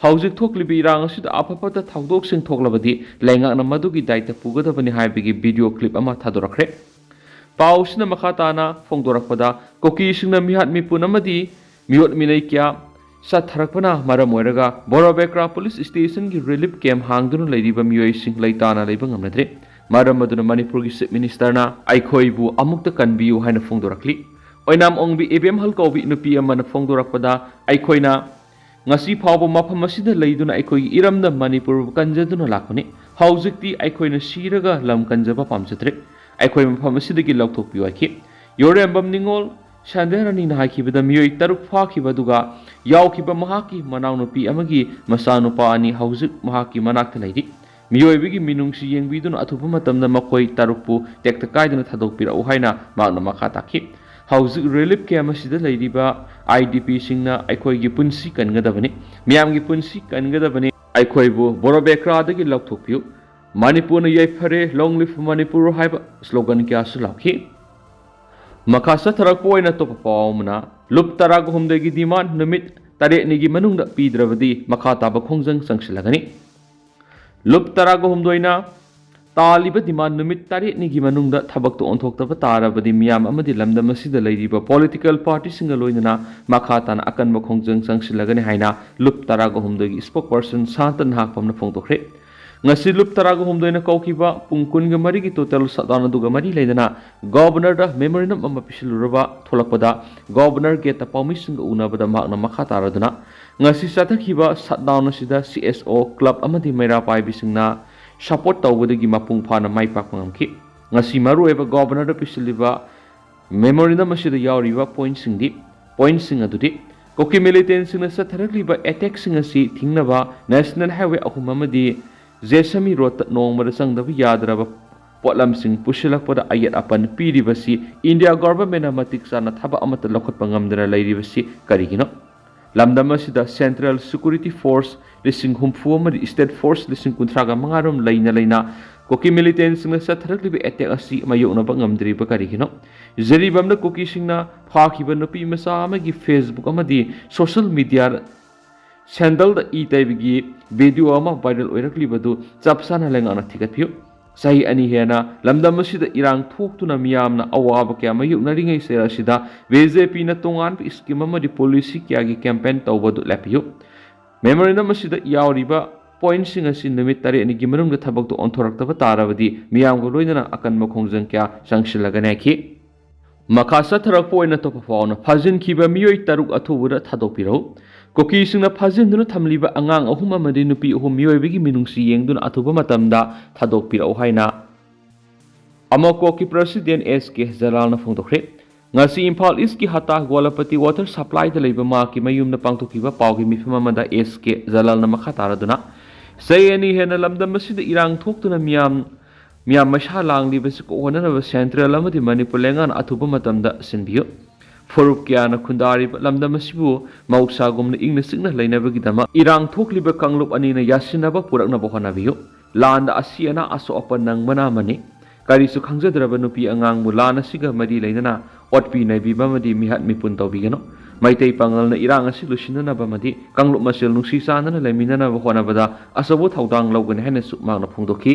ꯍꯧꯖꯤꯛ ꯊꯣꯛꯂꯤꯕ ꯏꯔꯥꯡ ꯑꯁꯤꯗ ꯑꯐ ꯐꯠꯇ ꯊꯧꯗꯣꯛꯁꯤꯡ ꯊꯣꯛꯂꯕꯗꯤ ꯂꯩꯉꯥꯛꯅ ꯃꯗꯨꯒꯤ ꯗꯥꯏꯇ ꯄꯨꯒꯗꯕꯅꯤ ꯍꯥꯏꯕꯒꯤ ꯚꯤꯗꯤꯑꯣ ꯀ꯭ꯂꯤꯞ ꯑꯃ ꯊꯥꯗꯣꯔꯛꯈ꯭ꯔꯦ꯫ ꯄꯥꯎꯁꯤꯅ ꯃꯈꯥ ꯇꯥꯅ ꯐꯣꯡꯗꯣꯔꯛꯄꯗ, ꯀꯨꯀꯤꯁꯤꯡꯅ ꯃꯤꯍꯥꯠ ꯃꯤꯄꯨꯟ ꯑꯃꯗꯤ ꯃꯤꯑꯣꯠ ꯃꯤꯅꯩ ꯀꯌꯥ ꯆꯠꯊꯔꯛꯄꯅ ꯃꯔꯝ ꯑꯣꯏꯔꯒ ꯕꯣꯔꯣꯕꯦꯀ꯭ꯔꯥ ꯄꯨꯂꯤꯁ ꯁ꯭ꯇꯦꯁꯟꯒꯤ ꯔꯤꯂꯤꯐ ꯀꯦꯝꯞ ꯍꯥꯡꯗꯨꯅ ꯂꯩꯔꯤꯕ ꯃꯤꯑꯣꯏꯁꯤꯡ ꯂꯩꯇꯥꯅ ꯂꯩꯕ ꯉꯝꯅꯗ꯭ꯔꯦ꯫ ꯃꯔꯝ ꯑꯗꯨꯅ ꯃꯅꯤꯄꯨꯔꯒꯤ ꯆꯤꯐ ꯃꯤꯅꯤꯁꯇꯔꯅ ꯑꯩꯈꯣꯏꯕꯨ ꯑꯃꯨꯛꯇ ꯀꯟꯕꯤꯌꯨ ꯍꯥꯏꯅ ꯐꯣꯡꯗꯣꯔꯛꯂꯤ꯫ ꯑꯣꯏꯅꯥꯝ ꯑꯣꯡꯕꯤ ꯏꯕꯦꯝꯍꯜ ꯀꯧꯕꯤ ꯅꯨꯄꯤ ꯑꯃꯅ ꯐꯣꯡꯗꯣꯔꯛꯄꯗ, ꯑꯩꯈꯣꯏꯅ ꯉꯁꯤ ꯐꯥꯎꯕ ꯃꯐꯝ ꯑꯁꯤꯗ ꯂꯩꯗꯨꯅ ꯑꯩꯈꯣꯏꯒꯤ ꯏꯔꯝꯗꯝ ꯃꯅꯤꯄꯨꯔꯕꯨ ꯀꯟꯖꯗꯨꯅ ꯂꯥꯛꯄꯅꯤ꯫ ꯍꯧꯖꯤꯛꯇꯤ ꯑꯩꯈꯣꯏꯅ ꯁꯤꯔꯒ ꯂꯝ ꯀꯟꯖꯕ ꯄꯥꯝꯖꯗ꯭ꯔꯦ꯫ ꯑꯩꯈꯣꯏ ꯃꯐꯝ ꯑꯁꯤꯗꯒꯤ ꯂꯧꯊꯣꯛꯄꯤꯌꯨ ꯍꯥꯏꯈꯤ꯫ ꯌꯣꯔꯦꯝꯕꯝ ꯅꯤꯉꯣꯜ ꯁꯟꯗ꯭ꯌꯥꯔꯥꯅꯤꯅ ꯍꯥꯏꯈꯤꯕꯗ, ꯃꯤꯑꯣꯏ ꯇꯔꯨꯛ ꯐꯥꯈꯤꯕ ꯑꯗꯨꯒ ꯌꯥꯎꯈꯤꯕ ꯃꯍꯥꯛꯀꯤ ꯃꯅꯥꯎꯅꯨꯄꯤ ꯑꯃꯒꯤ ꯃꯆꯥꯅꯨꯄꯥ ꯑꯅꯤ ꯍꯧꯖꯤꯛ ꯃꯍꯥꯛꯀꯤ ꯃꯅꯥꯛꯇ ꯂꯩꯔꯤ꯫ ꯃꯤꯑꯣꯏꯕꯒꯤ ꯃꯤꯅꯨꯡꯁꯤ ꯌꯦꯡꯕꯤꯗꯨꯅ ꯑꯊꯨꯕ ꯃꯇꯝꯗ ꯃꯈꯣꯏ ꯇꯔꯨꯛꯄꯨ ꯇꯦꯛꯇ ꯀꯥꯏꯗꯅ ꯊꯥꯗꯣꯛꯄꯤꯔꯛꯎ ꯍꯥꯏꯅ ꯃꯍꯥꯛꯅ ꯃꯈꯥ ꯇꯥꯈꯤ꯫ ꯍꯧꯖꯤꯛ ꯔꯤꯂꯤꯐ ꯀꯦꯝꯞ ꯑꯁꯤꯗ ꯂꯩꯔꯤꯕ ꯑꯥꯏ ꯗꯤ ꯄꯤꯁꯤꯡꯅ ꯑꯩꯈꯣꯏꯒꯤ ꯄꯨꯟꯁꯤ ꯀꯟꯒꯗꯕꯅꯤ, ꯃꯤꯌꯥꯝꯒꯤ ꯄꯨꯟꯁꯤ ꯀꯟꯒꯗꯕꯅꯤ, ꯑꯩꯈꯣꯏꯕꯨ ꯕꯣꯔꯣꯕꯦꯀ꯭ꯔꯥꯗꯒꯤ ꯂꯧꯊꯣꯛꯄꯤꯌꯨ, ꯃꯅꯤꯄꯨꯔꯅ ꯌꯩꯐꯔꯦ, long live ꯃꯅꯤꯄꯨꯔ ꯍꯥꯏꯕ ꯁ꯭ꯂꯣꯒꯟ ꯀꯌꯥꯁꯨ ꯂꯥꯎꯈꯤ꯫ ꯃꯈꯥ ꯆꯠꯊꯔꯛꯄ ꯑꯣꯏꯅ ꯑꯇꯣꯞꯄ ꯄꯥꯎ ꯑꯃꯅ, ꯂꯨꯞ ꯇꯔꯥꯒ ꯍꯨꯝꯗꯣꯏꯒꯤ ꯗꯤꯃꯥꯟ ꯅꯨꯃꯤꯠ ꯇꯔꯦꯠꯅꯤꯒꯤ ꯃꯅꯨꯡꯗ ꯄꯤꯗ꯭ꯔꯕꯗꯤ ꯃꯈꯥ ꯇꯥꯕ ꯈꯣꯡꯖꯪ ꯆꯪꯁꯤꯜꯂꯒꯅꯤ꯫ ꯂꯨꯞ ꯇꯔꯥꯒ ꯍꯨꯝꯗꯣꯏꯅ ꯇꯥꯜꯂꯤꯕ ꯗꯤꯃꯥꯟ ꯅꯨꯃꯤꯠ ꯇꯔꯦꯠꯅꯤꯒꯤ ꯃꯅꯨꯡꯗ ꯊꯕꯛꯇ ꯑꯣꯟꯊꯣꯛꯇꯕ ꯇꯥꯔꯕꯗꯤ ꯃꯤꯌꯥꯝ ꯑꯃꯗꯤ ꯂꯝꯗꯝ ꯑꯁꯤꯗ ꯂꯩꯔꯤꯕ ꯄꯣꯂꯤꯇꯤꯀꯦꯜ ꯄꯥꯔꯇꯤꯁꯤꯡꯒ ꯂꯣꯏꯅꯅ ꯃꯈꯥ ꯇꯥꯅ ꯑꯀꯟꯕ ꯈꯣꯡꯖꯪ ꯆꯪꯁꯤꯜꯂꯒꯅꯤ ꯍꯥꯏꯅ ꯂꯨꯞ ꯇꯔꯥꯒ ꯍꯨꯝꯗꯣꯏꯒꯤ ꯁ꯭ꯄꯣꯛꯄꯔꯁꯟ ꯁꯥꯟꯇ ꯅꯍꯥꯛꯄꯝꯅ ꯐꯣꯡꯗꯣꯛꯈ꯭ꯔꯦ꯫ ꯉꯁꯤ ꯂꯨꯞ ꯇꯔꯥꯒ ꯍꯨꯝꯗꯣꯏꯅ ꯀꯧꯈꯤꯕ ꯄꯨꯡ ꯀꯨꯟꯒ ꯃꯔꯤꯒꯤ ꯇꯣꯇꯦꯜ ꯁꯠꯗꯥꯎꯟ ꯑꯗꯨꯒ ꯃꯔꯤ ꯂꯩꯅꯅ ꯒꯣꯕꯔꯅꯔꯗ ꯃꯦꯃꯣꯔꯦꯟꯗꯝ ꯑꯃ ꯄꯤꯁꯤꯜꯂꯨꯔꯕ ꯊꯣꯛꯂꯛꯄꯗ ꯒꯣꯕꯔꯅꯔ ꯒꯦꯠꯇ ꯄꯥꯎꯃꯤꯁꯤꯡꯒ ꯎꯅꯕꯗ ꯃꯍꯥꯛꯅ ꯃꯈꯥ ꯇꯥꯔꯗꯨꯅ ꯉꯁꯤ ꯆꯠꯊꯈꯤꯕ ꯁꯠꯗꯥꯎꯟ ꯑꯁꯤꯗ ꯁꯤ ꯑꯦꯁ ꯑꯣ ꯀ꯭ꯂꯕ ꯑꯃꯗꯤ ꯃꯩꯔꯥ ꯄꯥꯏꯕꯤꯁꯤꯡꯅ ꯁꯄꯣꯔꯠ ꯇꯧꯕꯗꯒꯤ ꯃꯄꯨꯡ ꯐꯥꯅ ꯃꯥꯏ ꯄꯥꯛꯄ ꯉꯝꯈꯤ꯫ ꯉꯁꯤ ꯃꯔꯨꯑꯣꯏꯕ ꯒꯣꯕꯔꯅꯔꯗ ꯄꯤꯁꯤꯜꯂꯤꯕ ꯃꯦꯃꯣꯔꯦꯟꯗꯝ ꯑꯁꯤꯗ ꯌꯥꯎꯔꯤꯕ ꯄꯣꯏꯟꯠꯁꯤꯡꯗꯤ, ꯄꯣꯏꯟꯠꯁꯤꯡ ꯑꯗꯨꯗꯤ, ꯀꯨꯀꯤ ꯃꯤꯂꯤꯇꯦꯟꯠꯁꯤꯡꯅ ꯆꯠꯊꯔꯛꯂꯤꯕ ꯑꯦꯇꯦꯛꯁꯤꯡ ꯑꯁꯤ ꯊꯤꯡꯅꯕ ꯅꯦꯁꯅꯦꯜ ꯍꯥꯏꯋꯦ ꯑꯍꯨꯝ ꯑꯃꯗꯤ ꯖꯦꯁꯃꯤ ꯔꯣꯗꯇ ꯅꯣꯡꯃꯗ ꯆꯪꯗꯕ ꯌꯥꯗ꯭ꯔꯕ ꯄꯣꯠꯂꯝꯁꯤꯡ ꯄꯨꯁꯤꯜꯂꯛꯄꯗ ꯑꯌꯦꯠ ꯑꯄꯟ ꯄꯤꯔꯤꯕꯁꯤ ꯏꯟꯗꯤꯌꯥ ꯒꯣꯚꯔꯟꯃꯦꯟꯠꯅ ꯃꯇꯤꯛ ꯆꯥꯅ ꯊꯕꯛ ꯑꯃꯠꯇ ꯂꯧꯈꯠꯄ ꯉꯝꯗꯅ ꯂꯩꯔꯤꯕꯁꯤ ꯀꯔꯤꯒꯤꯅꯣ? ꯂꯝꯗꯝ ꯑꯁꯤꯗ Central Security Force ꯂꯤꯁꯤꯡ ꯍꯨꯝꯐꯨ ꯑꯃꯗꯤ State Force ꯂꯤꯁꯤꯡ ꯀꯨꯟꯊ꯭ꯔꯥꯒ ꯃꯉꯥ ꯔꯣꯝ ꯂꯩꯅ ꯂꯩꯅ ꯀꯨꯀꯤ militant ꯁꯤꯡꯅ ꯆꯠꯊꯔꯛꯂꯤꯕ attack ꯑꯁꯤ ꯃꯥꯌꯣꯛꯅꯕ ꯉꯝꯗ꯭ꯔꯤꯕ ꯀꯔꯤꯒꯤꯅꯣ? ꯖꯤꯔꯤꯕꯥꯝꯗ ꯀꯨꯀꯤꯁꯤꯡꯅ ꯐꯥꯈꯤꯕ ꯅꯨꯄꯤ ꯃꯆꯥ ꯑꯃꯒꯤ Facebook ꯑꯃꯗꯤ social media ꯁꯦꯟꯗꯜꯗ ꯏ ꯇꯩꯕꯒꯤ video ꯑꯃ viral ꯑꯣꯏꯔꯛꯂꯤꯕꯗꯨ ꯆꯞ ꯆꯥꯅ ꯂꯩꯉꯥꯛꯅ ꯊꯤꯒꯠꯄꯤꯌꯨ꯫ ꯆꯍꯤ ꯑꯅꯤ ꯍꯦꯟꯅ ꯂꯝꯗꯝ ꯑꯁꯤꯗ ꯏꯔꯥꯡ ꯊꯣꯛꯇꯨꯅ ꯃꯤꯌꯥꯝꯅ ꯑꯋꯥꯕ ꯀꯌꯥ ꯃꯥꯌꯣꯛꯅꯔꯤꯉꯩ ꯆꯩꯔꯛ ꯑꯁꯤꯗ BJP ꯅ ꯇꯣꯉꯥꯟꯕ scheme ꯑꯃꯗꯤ policy ꯀꯌꯥꯒꯤ campaign ꯇꯧꯕꯗꯨ ꯂꯦꯞꯄꯤꯌꯨ꯫ Memorandum ꯑꯁꯤꯗ ꯌꯥꯎꯔꯤꯕ point ꯁꯤꯡ ꯑꯁꯤ ꯅꯨꯃꯤꯠ ꯇꯔꯦꯠꯅꯤꯒꯤ ꯃꯅꯨꯡꯗ ꯊꯕꯛꯇꯨ ꯑꯣꯟꯊꯣꯔꯛꯇꯕ ꯇꯥꯔꯕꯗꯤ ꯃꯤꯌꯥꯝꯒ ꯂꯣꯏꯅꯅ ꯑꯀꯟꯕ ꯈꯣꯡꯖꯪ ꯀꯌꯥ ꯆꯪꯁꯤꯜꯂꯒꯅꯤ ꯍꯥꯏꯈꯤ꯫ ꯃꯈꯥ ꯆꯠꯊꯔꯛꯄ ꯑꯣꯏꯅ ꯑꯇꯣꯞꯄ ꯄꯥꯎꯅ ꯐꯥꯖꯤꯟꯈꯤꯕ ꯃꯤꯑꯣꯏ ꯇꯔꯨꯛ ꯑꯊꯨꯕꯗ ꯊꯥꯗꯣꯛꯄꯤꯔꯛꯎ꯫ ꯀꯨꯀꯤꯁꯤꯡꯅ ꯐꯥꯖꯤꯟꯗꯨꯅ ꯊꯝꯂꯤꯕ ꯑꯉꯥꯡ ꯑꯍꯨꯝ ꯑꯃꯗꯤ ꯅꯨꯄꯤ ꯑꯍꯨꯝ ꯃꯤꯑꯣꯏꯕꯒꯤ ꯃꯤꯅꯨꯡꯁꯤ ꯌꯦꯡꯗꯨꯅ ꯑꯊꯨꯕ ꯃꯇꯝꯗ ꯊꯥꯗꯣꯛꯄꯤꯔꯛꯎ ꯍꯥꯏꯅ ꯑꯃꯀꯣꯛꯀꯤ President S K ꯖꯂꯥꯜꯅ ꯐꯣꯡꯗꯣꯛꯈ꯭ꯔꯦ꯫ ꯉꯁꯤ ꯏꯝꯐꯥꯜ East ꯀꯤ ꯍꯇꯥ ꯒꯣꯂꯥꯄꯇꯤ water supply ꯗ ꯂꯩꯕ ꯃꯍꯥꯛꯀꯤ ꯃꯌꯨꯝꯗ ꯄꯥꯡꯊꯣꯛꯈꯤꯕ ꯄꯥꯎꯒꯤ ꯃꯤꯐꯝ ꯑꯃꯗ S K ꯖꯂꯥꯜꯅ ꯃꯈꯥ ꯇꯥꯔꯗꯨꯅ, ꯆꯍꯤ ꯑꯅꯤ ꯍꯦꯟꯅ ꯂꯝꯗꯝ ꯑꯁꯤꯗ ꯏꯔꯥꯡ ꯊꯣꯛꯇꯨꯅ ꯃꯤꯌꯥꯝ ꯃꯤꯌꯥꯝ ꯃꯩꯁꯥ ꯂꯥꯡꯂꯤꯕꯁꯤ ꯀꯣꯛꯍꯟꯅꯅꯕ Central ꯑꯃꯗꯤ ꯃꯅꯤꯄꯨꯔ ꯂꯩꯉꯥꯛꯅ ꯑꯊꯨꯕ ꯃꯇꯝꯗ ꯁꯤꯟꯕꯤꯌꯨ꯫ ꯐꯨꯔꯨꯞ ꯀꯌꯥꯅ ꯈꯨꯟꯗꯥꯔꯤꯕ ꯂꯝꯗꯝ ꯑꯁꯤꯕꯨ ꯃꯍꯧꯁꯥꯒꯨꯝꯅ ꯏꯪꯅ ꯆꯤꯛꯅ ꯂꯩꯅꯕꯒꯤꯗꯃꯛ ꯏꯔꯥꯡ ꯊꯣꯛꯂꯤꯕ ꯀꯥꯡꯂꯨꯞ ꯑꯅꯤꯅ ꯌꯥꯁꯤꯟꯅꯕ ꯄꯨꯔꯛꯅꯕ ꯍꯣꯠꯅꯕꯤꯌꯨ꯫ ꯂꯥꯟꯗ ꯑꯁꯤ ꯑꯅꯥ ꯑꯁꯣꯛ ꯑꯄꯟ ꯅꯪꯕꯅ ꯑꯃꯅꯤ꯫ ꯀꯔꯤꯁꯨ ꯈꯪꯖꯗ꯭ꯔꯕ ꯅꯨꯄꯤ ꯑꯉꯥꯡꯕꯨ ꯂꯥꯟ ꯑꯁꯤꯒ ꯃꯔꯤ ꯂꯩꯅꯅ ꯑꯣꯠꯄꯤ ꯅꯩꯕꯤꯕ ꯑꯃꯗꯤ ꯃꯤꯍꯥꯠ ꯃꯤꯄꯨꯟ ꯇꯧꯕꯤꯒꯅꯨ꯫ ꯃꯩꯇꯩ ꯄꯥꯉꯜꯅ ꯏꯔꯥꯡ ꯑꯁꯤ ꯂꯣꯏꯁꯤꯟꯅꯅꯕ ꯑꯃꯗꯤ ꯀꯥꯡꯂꯨꯞ ꯃꯁꯦꯜ ꯅꯨꯡꯁꯤ ꯆꯥꯟꯅꯅ ꯂꯩꯃꯤꯟꯅꯅꯕ ꯍꯣꯠꯅꯕꯗ ꯑꯆꯧꯕ ꯊꯧꯗꯥꯡ ꯂꯧꯒꯅꯤ ꯍꯥꯏꯅꯁꯨ ꯃꯍꯥꯛꯅ ꯐꯣꯡꯗꯣꯛꯈꯤ꯫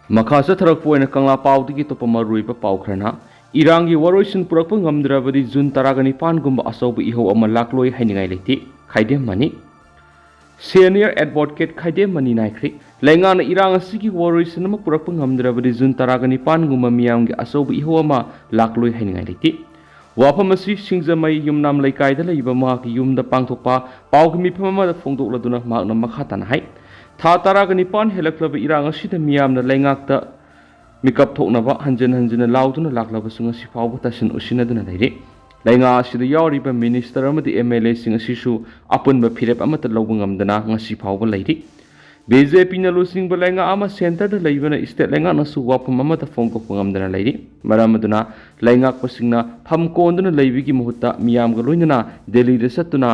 ꯃꯈꯥ ꯆꯠꯊꯔꯛꯄ ꯑꯣꯏꯅ ꯀꯪꯂꯥ ꯄꯥꯎꯗꯒꯤ ꯑꯇꯣꯞꯄ ꯃꯔꯨꯑꯣꯏꯕ ꯄꯥꯎ ꯈꯔꯅ, ꯏꯔꯥꯡꯒꯤ ꯋꯥꯔꯣꯏꯁꯤꯟ ꯄꯨꯔꯛꯄ ꯉꯝꯗ꯭ꯔꯕꯗꯤ ꯖꯨꯟ ꯇꯔꯥꯒ ꯅꯤꯄꯥꯟꯒꯨꯝꯕ ꯑꯆꯧꯕ ꯏꯍꯧ ꯑꯃ ꯂꯥꯛꯂꯣꯏ ꯍꯥꯏꯅꯤꯡꯉꯥꯏ ꯂꯩꯇꯦ, ꯈꯥꯏꯗꯦꯝ ꯃꯅꯤ꯫ Senior Advocate ꯈꯥꯏꯗꯦꯝ ꯃꯅꯤ ꯅꯥꯏꯈ꯭ꯔꯦ꯫ ꯂꯩꯉꯥꯛꯅ ꯏꯔꯥꯡ ꯑꯁꯤꯒꯤ ꯋꯥꯔꯣꯏꯁꯤꯟ ꯑꯃ ꯄꯨꯔꯛꯄ ꯉꯝꯗ꯭ꯔꯕꯗꯤ ꯖꯨꯟ ꯇꯔꯥꯒ ꯅꯤꯄꯥꯟꯒꯨꯝꯕ ꯃꯤꯌꯥꯝꯒꯤ ꯑꯆꯧꯕ ꯏꯍꯧ ꯑꯃ ꯂꯥꯛꯂꯣꯏ ꯍꯥꯏꯅꯤꯡꯉꯥꯏ ꯂꯩꯇꯦ꯫ ꯋꯥꯐꯝ ꯑꯁꯤ ꯁꯤꯡꯖꯃꯩ ꯌꯨꯝꯅꯥꯝ ꯂꯩꯀꯥꯏꯗ ꯂꯩꯕ ꯃꯍꯥꯛꯀꯤ ꯌꯨꯝꯗ ꯄꯥꯡꯊꯣꯛꯄ ꯄꯥꯎꯒꯤ ꯃꯤꯐꯝ ꯑꯃꯗ ꯐꯣꯡꯗꯣꯛꯂꯗꯨꯅ ꯃꯍꯥꯛꯅ ꯃꯈꯥ ꯇꯥꯅ ꯍꯥꯏ, ꯊꯥ ꯇꯔꯥꯒ ꯅꯤꯄꯥꯟ ꯍꯦꯜꯂꯛꯂꯕ ꯏꯔꯥꯡ ꯑꯁꯤꯗ ꯃꯤꯌꯥꯝꯅ ꯂꯩꯉꯥꯛꯇ ꯃꯤꯀꯞ ꯊꯣꯛꯅꯕ ꯍꯟꯖꯤꯟ ꯍꯟꯖꯤꯟꯅ ꯂꯥꯎꯗꯨꯅ ꯂꯥꯛꯂꯕꯁꯨ ꯉꯁꯤ ꯐꯥꯎꯕ ꯇꯥꯁꯤꯟ ꯎꯁꯤꯟꯅꯗꯨꯅ ꯂꯩꯔꯤ꯫ ꯂꯩꯉꯥꯛ ꯑꯁꯤꯗ ꯌꯥꯎꯔꯤꯕ minister ꯑꯃꯗꯤ MLA ꯁꯤꯡ ꯑꯁꯤꯁꯨ ꯑꯄꯨꯟꯕ ꯐꯤꯔꯦꯞ ꯑꯃꯠꯇ ꯂꯧꯕ ꯉꯝꯗꯅ ꯉꯁꯤ ꯐꯥꯎꯕ ꯂꯩꯔꯤ꯫ ꯕꯤ ꯖꯦ ꯄꯤꯅ ꯂꯨꯆꯤꯡꯕ ꯂꯩꯉꯥꯛ ꯑꯃ ꯁꯦꯟꯇꯔꯗ ꯂꯩꯕꯅ ꯁ꯭ꯇꯦꯠ ꯂꯩꯉꯥꯛꯅꯁꯨ ꯋꯥꯐꯝ ꯑꯃꯠꯇ ꯐꯣꯡꯗꯣꯛꯄ ꯉꯝꯗꯅ ꯂꯩꯔꯤ꯫ ꯃꯔꯝ ꯑꯗꯨꯅ ꯂꯩꯉꯥꯛꯄꯁꯤꯡꯅ ꯐꯝ ꯀꯣꯟꯗꯨꯅ ꯂꯩꯕꯒꯤ ꯃꯍꯨꯠꯇ ꯃꯤꯌꯥꯝꯒ ꯂꯣꯏꯅꯅ ꯗꯦꯜꯂꯤꯗ ꯆꯠꯇꯨꯅ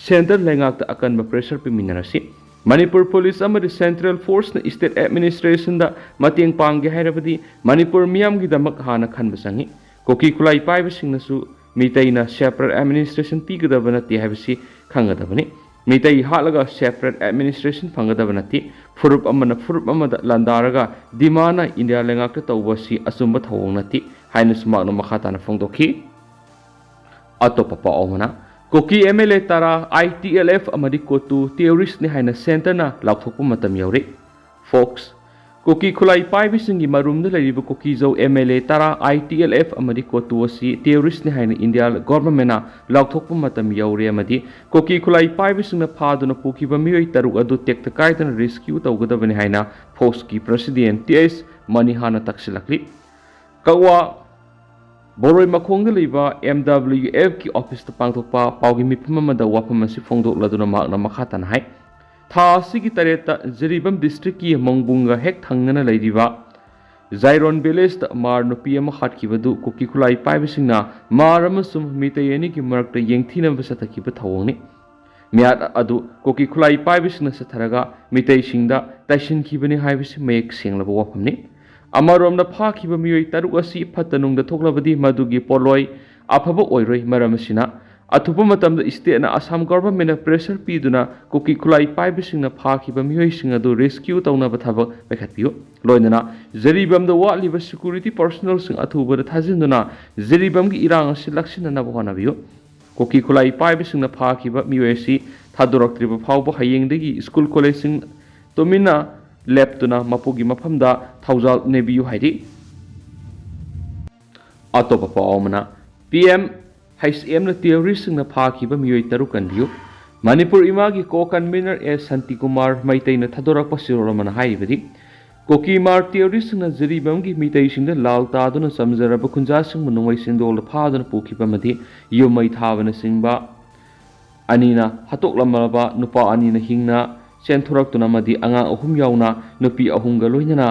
ꯁꯦꯟꯇꯔ ꯂꯩꯉꯥꯛꯇ ꯑꯀꯟꯕ ꯄ꯭ꯔꯦꯁꯔ ꯄꯤꯃꯤꯟꯅꯔꯁꯤ꯫ ꯃꯅꯤꯄꯨꯔ ꯄꯨꯂꯤꯁ ꯑꯃꯗꯤ ꯁꯦꯟꯇ꯭ꯔꯦꯜ ꯐꯣꯔꯁꯅ ꯁ꯭ꯇꯦꯠ ꯑꯦꯗꯃꯤꯅꯤꯁꯇ꯭ꯔꯦꯁꯟꯗ ꯃꯇꯦꯡ ꯄꯥꯡꯒꯦ ꯍꯥꯏꯔꯕꯗꯤ ꯃꯅꯤꯄꯨꯔ ꯃꯤꯌꯥꯝꯒꯤꯗꯃꯛ ꯍꯥꯟꯅ ꯈꯟꯕ ꯆꯪꯏ꯫ ꯀꯨꯀꯤ ꯈꯨꯠꯂꯥꯏ ꯄꯥꯏꯕꯁꯤꯡꯅꯁꯨ ꯃꯤꯇꯩꯅ ꯁꯦꯄꯔꯦꯠ ꯑꯦꯗꯃꯤꯅꯤꯁꯇ꯭ꯔꯦꯁꯟ ꯄꯤꯒꯗꯕ ꯅꯠꯇꯦ ꯍꯥꯏꯕꯁꯤ ꯈꯪꯒꯗꯕꯅꯤ꯫ ꯃꯤꯇꯩ ꯍꯥꯠꯂꯒ ꯁꯦꯄꯔꯦꯠ ꯑꯦꯗꯃꯤꯅꯤꯁꯇ꯭ꯔꯦꯁꯟ ꯐꯪꯒꯗꯕ ꯅꯠꯇꯦ꯫ ꯐꯨꯔꯨꯞ ꯑꯃꯅ ꯐꯨꯔꯨꯞ ꯑꯃꯗ ꯂꯥꯟꯗꯥꯔꯒ ꯗꯤꯃꯥꯟꯅ ꯏꯟꯗꯤꯌꯥ ꯂꯩꯉꯥꯛꯇ ꯇꯧꯕ ꯑꯁꯤ ꯑꯆꯨꯝꯕ ꯊꯧꯑꯣꯡ ꯅꯠꯇꯦ ꯍꯥꯏꯅꯁꯨ ꯃꯍꯥꯛꯅ ꯃꯈꯥ ꯇꯥꯅ ꯐꯣꯡꯗꯣꯛꯈꯤ꯫ ꯑꯇꯣꯞꯄ ꯄꯥꯎ ꯑꯃꯅ, ꯀꯨꯀꯤ ꯑꯦꯝ ꯑꯦꯜ ꯑꯦ ꯇꯔꯥ ꯑꯥꯏ ꯇꯤ ꯑꯦꯜ ꯑꯦꯐ ꯑꯃꯗꯤ ꯀꯣꯇꯨ ꯇꯦꯔꯣꯔꯤꯁ꯭ꯠꯅꯤ ꯍꯥꯏꯅ ꯁꯦꯟꯇꯔꯅ ꯂꯥꯎꯊꯣꯛꯄ ꯃꯇꯝ ꯌꯧꯔꯦ꯫ ꯐꯣꯛꯁ, ꯀꯨꯀꯤ ꯈꯨꯠꯂꯥꯏ ꯄꯥꯏꯕꯁꯤꯡꯒꯤ ꯃꯔꯨꯝꯗ ꯂꯩꯔꯤꯕ ꯀꯨꯀꯤꯖꯧ ꯑꯦꯝ ꯑꯦꯜ ꯑꯦ ꯇꯔꯥ ꯑꯥꯏ ꯇꯤ ꯑꯦꯜ ꯑꯦꯐ ꯑꯃꯗꯤ ꯀꯣꯇꯨ ꯑꯁꯤ ꯇꯦꯔꯣꯔꯤꯁ꯭ꯠꯅꯤ ꯍꯥꯏꯅ ꯏꯟꯗꯤꯌꯥ ꯒꯣꯚꯔꯟꯃꯦꯟꯠꯅ ꯂꯥꯎꯊꯣꯛꯄ ꯃꯇꯝ ꯌꯧꯔꯦ ꯑꯃꯗꯤ ꯀꯨꯀꯤ ꯈꯨꯠꯂꯥꯏ ꯄꯥꯏꯕꯁꯤꯡꯅ ꯐꯥꯗꯨꯅ ꯄꯨꯈꯤꯕ ꯃꯤꯑꯣꯏ ꯇꯔꯨꯛ ꯑꯗꯨ ꯇꯦꯛꯇ ꯀꯥꯏꯗꯅ ꯔꯦꯁꯀ꯭ꯌꯨ ꯇꯧꯒꯗꯕꯅꯤ ꯍꯥꯏꯅ ꯐꯣꯛꯁꯀꯤ ꯄ꯭ꯔꯦꯁꯤꯗꯦꯟꯠ ꯇꯤ ꯑꯩꯆ ꯃꯅꯤꯍꯥꯅ ꯇꯛꯁꯤꯜꯂꯛꯂꯤ꯫ ꯀꯛꯋꯥ ꯕꯣꯔꯣꯏ ꯃꯈꯣꯡꯗ ꯂꯩꯕ ꯑꯦꯝ ꯗꯕ꯭ꯂꯤꯌꯨ ꯑꯦꯐꯀꯤ ꯑꯣꯐꯤꯁꯇ ꯄꯥꯡꯊꯣꯛꯄ ꯄꯥꯎꯒꯤ ꯃꯤꯐꯝ ꯑꯃꯗ ꯋꯥꯐꯝ ꯑꯁꯤ ꯐꯣꯡꯗꯣꯛꯂꯗꯨꯅ ꯃꯍꯥꯛꯅ ꯃꯈꯥ ꯇꯥꯅ ꯍꯥꯏ, ꯊꯥ ꯑꯁꯤꯒꯤ ꯇꯔꯦꯠꯇ ꯖꯤꯔꯤꯕꯥꯝ ꯗꯤꯁꯇ꯭ꯔꯤꯛꯀꯤ ꯃꯣꯡꯕꯨꯡꯒ ꯍꯦꯛ ꯊꯪꯅꯅ ꯂꯩꯔꯤꯕ ꯖꯥꯏꯔꯣꯟ ꯚꯤꯂꯦꯖꯇ ꯃꯥꯔ ꯅꯨꯄꯤ ꯑꯃ ꯍꯥꯠꯈꯤꯕꯗꯨ ꯀꯨꯀꯤ ꯈꯨꯠꯂꯥꯏ ꯄꯥꯏꯕꯁꯤꯡꯅ ꯃꯥꯔ ꯑꯃꯁꯨꯡ ꯃꯤꯇꯩ ꯑꯅꯤꯒꯤ ꯃꯔꯛꯇ ꯌꯦꯡꯊꯤꯅꯕ ꯆꯠꯊꯈꯤꯕ ꯊꯧꯑꯣꯡꯅꯤ꯫ ꯃꯤꯍꯥꯠ ꯑꯗꯨ ꯀꯨꯀꯤ ꯈꯨꯠꯂꯥꯏ ꯄꯥꯏꯕꯁꯤꯡꯅ ꯆꯠꯊꯔꯒ ꯃꯤꯇꯩꯁꯤꯡꯗ ꯇꯩꯁꯤꯟꯈꯤꯕꯅꯤ ꯍꯥꯏꯕꯁꯤ ꯃꯌꯦꯛ ꯁꯦꯡꯂꯕ ꯋꯥꯐꯝꯅꯤ꯫ ꯑꯃꯔꯣꯝꯗ ꯐꯥꯈꯤꯕ ꯃꯤꯑꯣꯏ ꯇꯔꯨꯛ ꯑꯁꯤ ꯐꯠꯇ ꯅꯨꯡꯗ ꯊꯣꯛꯂꯕꯗꯤ ꯃꯗꯨꯒꯤ ꯄꯣꯠꯂꯣꯏ ꯑꯐꯕ ꯑꯣꯏꯔꯣꯏ꯫ ꯃꯔꯝ ꯑꯁꯤꯅ ꯑꯊꯨꯕ ꯃꯇꯝꯗ ꯁ꯭ꯇꯦꯠꯅ ꯑꯁꯥꯝ ꯒꯣꯚꯔꯟꯃꯦꯟꯠꯅ ꯄ꯭ꯔꯦꯁꯔ ꯄꯤꯗꯨꯅ ꯀꯨꯀꯤ ꯈꯨꯠꯂꯥꯏ ꯄꯥꯏꯕꯁꯤꯡꯅ ꯐꯥꯈꯤꯕ ꯃꯤꯑꯣꯏꯁꯤꯡ ꯑꯗꯨ ꯔꯦꯁꯀ꯭ꯌꯨ ꯇꯧꯅꯕ ꯊꯕꯛ ꯄꯥꯏꯈꯠꯄꯤꯌꯨ꯫ ꯂꯣꯏꯅꯅ ꯖꯤꯔꯤꯕꯥꯝꯗ ꯋꯥꯠꯂꯤꯕ ꯁꯦꯀ꯭ꯌꯨꯔꯤꯇꯤ ꯄꯔꯁꯣꯅꯦꯜꯁꯤꯡ ꯑꯊꯨꯕꯗ ꯊꯥꯖꯤꯟꯗꯨꯅ ꯖꯤꯔꯤꯕꯥꯝꯒꯤ ꯏꯔꯥꯡ ꯑꯁꯤ ꯂꯥꯛꯁꯤꯟꯅꯅꯕ ꯍꯣꯠꯅꯕꯤꯌꯨ꯫ ꯀꯨꯀꯤ ꯈꯨꯠꯂꯥꯏ ꯄꯥꯏꯕꯁꯤꯡꯅ ꯐꯥꯈꯤꯕ ꯃꯤꯑꯣꯏ ꯑꯁꯤ ꯊꯥꯗꯣꯔꯛꯇ꯭ꯔꯤꯕ ꯐꯥꯎꯕ ꯍꯌꯦꯡꯗꯒꯤ ꯁ꯭ꯀꯨꯜ ꯀꯣꯂꯦꯖꯁꯤꯡ ꯇꯨꯃꯤꯟꯅ ꯂꯦꯞꯇꯨꯅ ꯃꯄꯨꯒꯤ ꯃꯐꯝꯗ ꯊꯧꯖꯥꯜ ꯅꯦꯕꯤꯌꯨ ꯍꯥꯏꯔꯤ꯫ ꯑꯇꯣꯞꯄ ꯄꯥꯎ ꯑꯃꯅ, ꯄꯤ ꯑꯦꯝ ꯍꯩꯆ ꯑꯦꯝꯅ ꯇꯦꯔꯣꯔꯤꯁ꯭ꯠꯁꯤꯡꯅ ꯐꯥꯈꯤꯕ ꯃꯤꯑꯣꯏ ꯇꯔꯨꯛ ꯀꯟꯕꯤꯌꯨ꯫ ꯃꯅꯤꯄꯨꯔ ꯏꯃꯥꯒꯤ ꯀꯣ ꯀꯟꯚꯤꯅꯔ ꯑꯦꯁ ꯁꯥꯟꯇꯤꯀꯨꯃꯥꯔ ꯃꯩꯇꯩꯅ ꯊꯥꯗꯣꯔꯛꯄ ꯆꯦꯔꯣꯜ ꯑꯃꯅ ꯍꯥꯏꯔꯤꯕꯗꯤ, ꯀꯨꯀꯤ ꯃꯥꯔ ꯇꯦꯔꯣꯔꯤꯁ꯭ꯠꯁꯤꯡꯅ ꯖꯤꯔꯤꯕꯥꯝꯒꯤ ꯃꯤꯇꯩꯁꯤꯡꯗ ꯂꯥꯜ ꯇꯥꯗꯨꯅ ꯆꯝꯖꯔꯕ ꯈꯨꯟꯖꯥꯁꯤꯡꯕꯨ ꯅꯣꯡꯃꯩ ꯁꯦꯟꯗꯣꯜꯗ ꯐꯥꯗꯨꯅ ꯄꯨꯈꯤꯕ ꯑꯃꯗꯤ ꯌꯨꯝ ꯃꯩ ꯊꯥꯕꯅꯆꯤꯡꯕ ꯑꯅꯤꯅ ꯍꯥꯠꯇꯣꯛꯂꯝꯂꯕ ꯅꯨꯄꯥ ꯑꯅꯤꯅ ꯍꯤꯡꯅ ꯆꯦꯟꯊꯣꯔꯛꯇꯨꯅ ꯑꯃꯗꯤ ꯑꯉꯥꯡ ꯑꯍꯨꯝ ꯌꯥꯎꯅ ꯅꯨꯄꯤ ꯑꯍꯨꯝꯒ ꯂꯣꯏꯅꯅ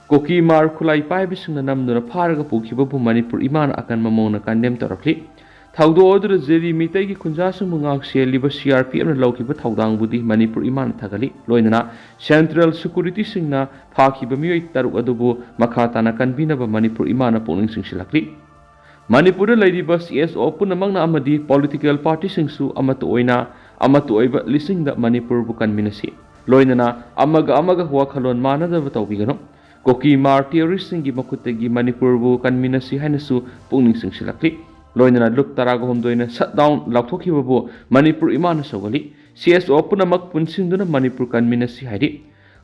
ꯀꯨꯀꯤ ꯃꯥꯔ ꯈꯨꯠꯂꯥꯏ ꯄꯥꯏꯕꯁꯤꯡꯅ ꯅꯝꯗꯨꯅ ꯐꯥꯔꯒ ꯄꯨꯈꯤꯕꯕꯨ ꯃꯅꯤꯄꯨꯔ ꯏꯃꯥꯅ ꯑꯀꯟꯕ ꯃꯑꯣꯡꯗ ꯀꯟꯗꯦꯝ ꯇꯧꯔꯛꯂꯤ꯫ ꯊꯧꯗꯣꯛ ꯑꯗꯨꯗ ꯖꯤꯔꯤ ꯃꯤꯇꯩꯒꯤ ꯈꯨꯟꯖꯥꯁꯤꯡꯕꯨ ꯉꯥꯛ ꯁꯦꯜꯂꯤꯕ ꯁꯤ ꯑꯥꯔ ꯄꯤ ꯑꯦꯐꯅ ꯂꯧꯈꯤꯕ ꯊꯧꯗꯥꯡꯕꯨꯗꯤ ꯃꯅꯤꯄꯨꯔ ꯏꯃꯥꯅ ꯊꯥꯒꯠꯂꯤ꯫ ꯂꯣꯏꯅꯅ ꯁꯦꯟꯇ꯭ꯔꯦꯜ ꯁꯦꯀꯨꯔꯤꯇꯤꯁꯤꯡꯅ ꯐꯥꯈꯤꯕ ꯃꯤꯑꯣꯏ ꯇꯔꯨꯛ ꯑꯗꯨꯕꯨ ꯃꯈꯥ ꯇꯥꯅ ꯀꯟꯕꯤꯅꯕ ꯃꯅꯤꯄꯨꯔ ꯏꯃꯥꯅ ꯄꯨꯛꯅꯤꯡ ꯆꯤꯡꯁꯤꯜꯂꯛꯂꯤ꯫ ꯃꯅꯤꯄꯨꯔꯗ ꯂꯩꯔꯤꯕ ꯁꯤ ꯑꯦꯁ ꯑꯣ ꯄꯨꯝꯅꯃꯛꯅ ꯑꯃꯗꯤ ꯄꯣꯂꯤꯇꯤꯀꯦꯜ ꯄꯥꯔꯇꯤꯁꯤꯡꯁꯨ ꯑꯃꯠꯇ ꯑꯣꯏꯅ ꯑꯃꯠꯇ ꯑꯣꯏꯕ ꯂꯤꯁꯤꯡꯗ ꯃꯅꯤꯄꯨꯔꯕꯨ ꯀꯟꯃꯤꯟꯅꯁꯤ꯫ ꯂꯣꯏꯅꯅ ꯑꯃꯒ ꯑꯃꯒ ꯋꯥꯈꯜꯂꯣꯟ ꯃꯥꯟꯅꯗꯕ ꯇꯧꯕꯤꯒꯅꯨ꯫ ꯀꯨꯀꯤ ꯃꯥꯔ ꯇꯦꯔꯣꯔꯤꯁꯁꯤꯡꯒꯤ ꯃꯈꯨꯠꯇꯒꯤ ꯃꯅꯤꯄꯨꯔꯕꯨ ꯀꯟꯃꯤꯟꯅꯁꯤ ꯍꯥꯏꯅꯁꯨ ꯄꯨꯛꯅꯤꯡ ꯆꯤꯡꯁꯤꯜꯂꯛꯂꯤ꯫ ꯂꯣꯏꯅꯅ ꯂꯨꯞ ꯇꯔꯥꯒ ꯍꯨꯝꯗꯣꯏꯅ ꯁꯠ ꯗꯥꯎꯟ ꯂꯥꯎꯊꯣꯛꯈꯤꯕꯕꯨ ꯃꯅꯤꯄꯨꯔ ꯏꯃꯥꯅ ꯁꯧꯒꯠꯂꯤ꯫ ꯁꯤ ꯑꯦꯁ ꯑꯣ ꯄꯨꯝꯅꯃꯛ ꯄꯨꯟꯁꯤꯟꯗꯨꯅ ꯃꯅꯤꯄꯨꯔ ꯀꯟꯃꯤꯟꯅꯁꯤ ꯍꯥꯏꯔꯤ꯫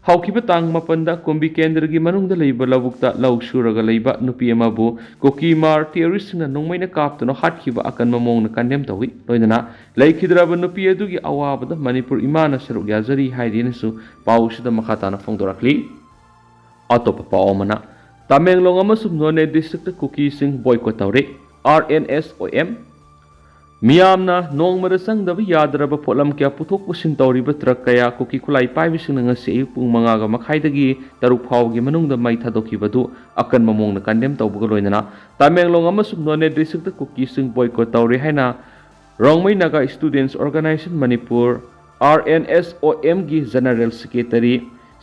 ꯍꯧꯈꯤꯕ ꯇꯥꯡ ꯃꯥꯄꯟꯗ ꯀꯨꯝꯕꯤ ꯀꯦꯟꯗ꯭ꯔꯒꯤ ꯃꯅꯨꯡꯗ ꯂꯩꯕ ꯂꯧꯕꯨꯛꯇ ꯂꯧ ꯁꯨꯔꯒ ꯂꯩꯕ ꯅꯨꯄꯤ ꯑꯃꯕꯨ ꯀꯨꯀꯤ ꯃꯥꯔ ꯇꯦꯔꯣꯔꯤꯁꯁꯤꯡꯅ ꯅꯣꯡꯃꯩꯅ ꯀꯥꯞꯇꯨꯅ ꯍꯥꯠꯈꯤꯕ ꯑꯀꯟꯕ ꯃꯑꯣꯡꯗ ꯀꯟꯗꯦꯝ ꯇꯧꯏ꯫ ꯂꯣꯏꯅꯅ ꯂꯩꯈꯤꯗ꯭ꯔꯕ ꯅꯨꯄꯤ ꯑꯗꯨꯒꯤ ꯑꯋꯥꯕꯗ ꯃꯅꯤꯄꯨꯔ ꯏꯃꯥꯅ ꯁꯔꯨꯛ ꯌꯥꯖꯔꯤ ꯍꯥꯏꯔꯤꯅꯁꯨ ꯄꯥꯎꯁꯤꯗ ꯃꯈꯥ ꯇꯥꯅ ꯐꯣꯡꯗꯣꯔꯛꯂꯤ꯫ ꯑꯇꯣꯞꯄ ꯄꯥꯎ ꯑꯃꯅ, ꯇꯃꯦꯡꯂꯣꯡ ꯑꯃꯁꯨꯡ ꯅꯣꯅꯦ ꯗꯤꯁꯇ꯭ꯔꯤꯛꯇ ꯀꯨꯀꯤꯁꯤꯡ ꯕꯣꯏꯀꯣꯠ ꯇꯧꯔꯦ꯫ ꯑꯥꯔ ꯑꯦꯟ ꯑꯦꯁ ꯑꯣ ꯑꯦꯝ꯫ ꯃꯤꯌꯥꯝꯅ ꯅꯣꯡꯃꯗ ꯆꯪꯗꯕ ꯌꯥꯗ꯭ꯔꯕ ꯄꯣꯠꯂꯝ ꯀꯌꯥ ꯄꯨꯊꯣꯛ ꯄꯨꯁꯤꯟ ꯇꯧꯔꯤꯕ ꯇ꯭ꯔꯛ ꯀꯌꯥ ꯀꯨꯀꯤ ꯈꯨꯠꯂꯥꯏ ꯄꯥꯏꯕꯁꯤꯡꯅ ꯉꯁꯤ ꯑꯌꯨꯛ ꯄꯨꯡ ꯃꯉꯥꯒ ꯃꯈꯥꯏꯗꯒꯤ ꯇꯔꯨꯛ ꯐꯥꯎꯕꯒꯤ ꯃꯅꯨꯡꯗ ꯃꯩ ꯊꯥꯗꯣꯛꯈꯤꯕꯗꯨ ꯑꯀꯟꯕ ꯃꯑꯣꯡꯗ ꯀꯟꯗꯦꯝ ꯇꯧꯕꯒ ꯂꯣꯏꯅꯅ ꯇꯃꯦꯡꯂꯣꯡ ꯑꯃꯁꯨꯡ ꯅꯣꯅꯦ ꯗꯤꯁꯇ꯭ꯔꯤꯛꯇ ꯀꯨꯀꯤꯁꯤꯡ ꯕꯣꯏꯀꯣꯠ ꯇꯧꯔꯦ ꯍꯥꯏꯅ Rongmei Naga students organisation Manipur, R N S O ꯑꯦꯝꯒꯤ ꯖꯦꯅꯔꯦꯜ ꯁꯦꯀ꯭ꯔꯦꯇꯔꯤ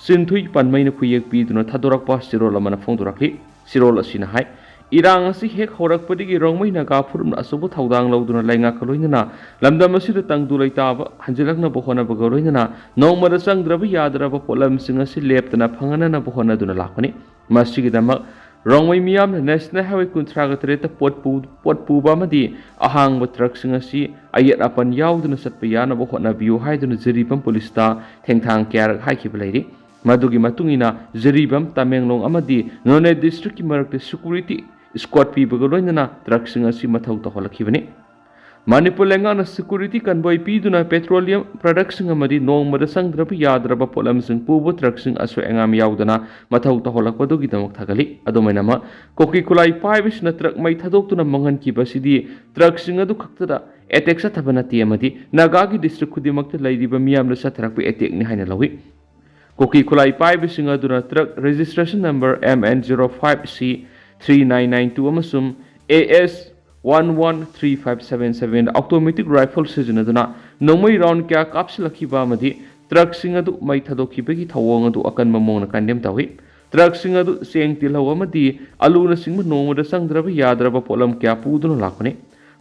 ꯆꯤꯟꯊꯨꯏ ꯄꯥꯟꯃꯩꯅ ꯈꯨꯌꯦꯛ ꯄꯤꯗꯨꯅ ꯊꯥꯗꯣꯔꯛꯄ ꯆꯦꯔꯣꯜ ꯑꯃꯅ ꯐꯣꯡꯗꯣꯔꯛꯂꯤ꯫ ꯆꯦꯔꯣꯜ ꯑꯁꯤꯅ ꯍꯥꯏ, ꯏꯔꯥꯡ ꯑꯁꯤ ꯍꯦꯛ ꯍꯧꯔꯛꯄꯗꯒꯤ ꯔꯣꯡꯃꯩ ꯅꯥꯒꯥ ꯐꯨꯔꯨꯞꯅ ꯑꯆꯧꯕ ꯊꯧꯗꯥꯡ ꯂꯧꯗꯨꯅ ꯂꯩꯉꯥꯛꯀ ꯂꯣꯏꯅꯅ ꯂꯝꯗꯝ ꯑꯁꯤꯗ ꯇꯪꯗꯨ ꯂꯩꯇꯥꯕ ꯍꯟꯖꯤꯜꯂꯛꯅꯕ ꯍꯣꯠꯅꯕꯒ ꯂꯣꯏꯅꯅ ꯅꯣꯡꯃꯗ ꯆꯪꯗ꯭ꯔꯕ ꯌꯥꯗ꯭ꯔꯕ ꯄꯣꯠꯂꯝꯁꯤꯡ ꯑꯁꯤ ꯂꯦꯞꯇꯅ ꯐꯪꯍꯟꯅꯅꯕ ꯍꯣꯠꯅꯗꯨꯅ ꯂꯥꯛꯄꯅꯤ꯫ ꯃꯁꯤꯒꯤꯗꯃꯛ ꯔꯣꯡꯃꯩ ꯃꯤꯌꯥꯝꯅ ꯅꯦꯁꯅꯦꯜ ꯍꯥꯏꯋꯦ ꯀꯨꯟꯊ꯭ꯔꯥꯒ ꯇꯔꯦꯠꯇ ꯄꯣꯠ ꯄꯨ-, ꯄꯣꯠ ꯄꯨꯕ ꯑꯃꯗꯤ ꯑꯍꯥꯡꯕ ꯇ꯭ꯔꯛꯁꯤꯡ ꯑꯁꯤ ꯑꯌꯦꯠ ꯑꯄꯟ ꯌꯥꯎꯗꯅ ꯆꯠꯄ ꯌꯥꯅꯕ ꯍꯣꯠꯅꯕꯤꯌꯨ ꯍꯥꯏꯗꯨꯅ ꯖꯤꯔꯤꯕꯥꯝ ꯄꯨꯂꯤꯁꯇ ꯊꯦꯡꯊꯥꯡ ꯀꯌꯥꯔꯛ ꯍꯥꯏꯈꯤꯕ ꯂꯩꯔꯤ꯫ ꯃꯗꯨꯒꯤ ꯃꯇꯨꯡ ꯏꯟꯅ ꯖꯤꯔꯤꯕꯥꯝ, ꯇꯃꯦꯡꯂꯣꯡ ꯑꯃꯗꯤ ꯅꯣꯅꯦ ꯗꯤꯁꯇ꯭ꯔꯤꯛꯀꯤ ꯃꯔꯛꯇ ꯁꯦꯀ꯭ꯌꯨꯔꯤꯇꯤ ꯁ꯭ꯀ꯭ꯋꯥꯗ ꯄꯤꯕꯒ ꯂꯣꯏꯅꯅ ꯇ꯭ꯔꯛꯁꯤꯡ ꯑꯁꯤ ꯃꯊꯧ ꯇꯧꯍꯜꯂꯛꯈꯤꯕꯅꯤ꯫ ꯃꯅꯤꯄꯨꯔ ꯂꯩꯉꯥꯛꯅ ꯁꯦꯀ꯭ꯌꯨꯔꯤꯇꯤ ꯀꯟꯚꯣꯏ ꯄꯤꯗꯨꯅ ꯄꯦꯇ꯭ꯔꯣꯂꯤꯌꯝ ꯄ꯭ꯔꯗꯛꯁꯤꯡ ꯑꯃꯗꯤ ꯅꯣꯡꯃꯗ ꯆꯪꯗ꯭ꯔꯕ ꯌꯥꯗ꯭ꯔꯕ ꯄꯣꯠꯂꯝꯁꯤꯡ ꯄꯨꯕ ꯇ꯭ꯔꯛꯁꯤꯡ ꯑꯁꯣꯏ ꯑꯉꯥꯝ ꯌꯥꯎꯗꯅ ꯃꯊꯧ ꯇꯧꯍꯜꯂꯛꯄꯗꯨꯒꯤꯗꯃꯛ ꯊꯥꯒꯠꯂꯤ꯫ ꯑꯗꯨꯃꯥꯏꯅꯃꯛ ꯀꯨꯀꯤ ꯈꯨꯠꯂꯥꯏ ꯄꯥꯏꯕꯁꯤꯡꯅ ꯇ꯭ꯔꯛ ꯃꯩ ꯊꯥꯗꯣꯛꯇꯨꯅ ꯃꯥꯡꯍꯟꯈꯤꯕ ꯑꯁꯤꯗꯤ ꯇ꯭ꯔꯛꯁꯤꯡ ꯑꯗꯨ ꯈꯛꯇꯗ ꯑꯦꯇꯦꯛ ꯆꯠꯊꯕ ꯅꯠꯇꯦ ꯑꯃꯗꯤ ꯅꯥꯒꯥꯒꯤ ꯗꯤꯁꯇ꯭ꯔꯤꯛ ꯈꯨꯗꯤꯡꯃꯛꯇ ꯂꯩꯔꯤꯕ ꯃꯤꯌꯥꯝꯗ ꯆꯠꯊꯔꯛꯄ ꯑꯦꯇꯦꯛꯅꯤ ꯍꯥꯏꯅ ꯂꯧꯏ꯫ ꯀꯨꯀꯤ ꯈꯨꯠꯂꯥꯏ ꯄꯥꯏꯕꯁꯤꯡ ꯑꯗꯨꯅ truck registration number M N zero five C three nine nine two ꯑꯃꯁꯨꯡ A S one one three five seven seven automatic rifle ꯁꯤꯖꯤꯟꯅꯗꯨꯅ ꯅꯣꯡꯃꯩ ꯔꯥꯎꯟ ꯀꯌꯥ ꯀꯥꯞꯁꯤꯜꯂꯛꯈꯤꯕ ꯑꯃꯗꯤ ꯇ꯭ꯔꯛꯁꯤꯡ ꯑꯗꯨ ꯃꯩ ꯊꯥꯗꯣꯛꯈꯤꯕꯒꯤ ꯊꯧꯑꯣꯡ ꯑꯗꯨ ꯑꯀꯟꯕ ꯃꯑꯣꯡꯗ ꯀꯟꯗꯦꯝ ꯇꯧꯏ꯫ ꯇ꯭ꯔꯛꯁꯤꯡ ꯑꯗꯨ ꯆꯦꯡ, ꯇꯤꯜꯍꯧ ꯑꯃꯗꯤ ꯑꯂꯨꯅꯆꯤꯡꯕ ꯅꯣꯡꯃꯗ ꯆꯪꯗ꯭ꯔꯕ ꯌꯥꯗ꯭ꯔꯕ ꯄꯣꯠꯂꯝ ꯀꯌꯥ ꯄꯨꯗꯨꯅ ꯂꯥꯛꯄꯅꯤ꯫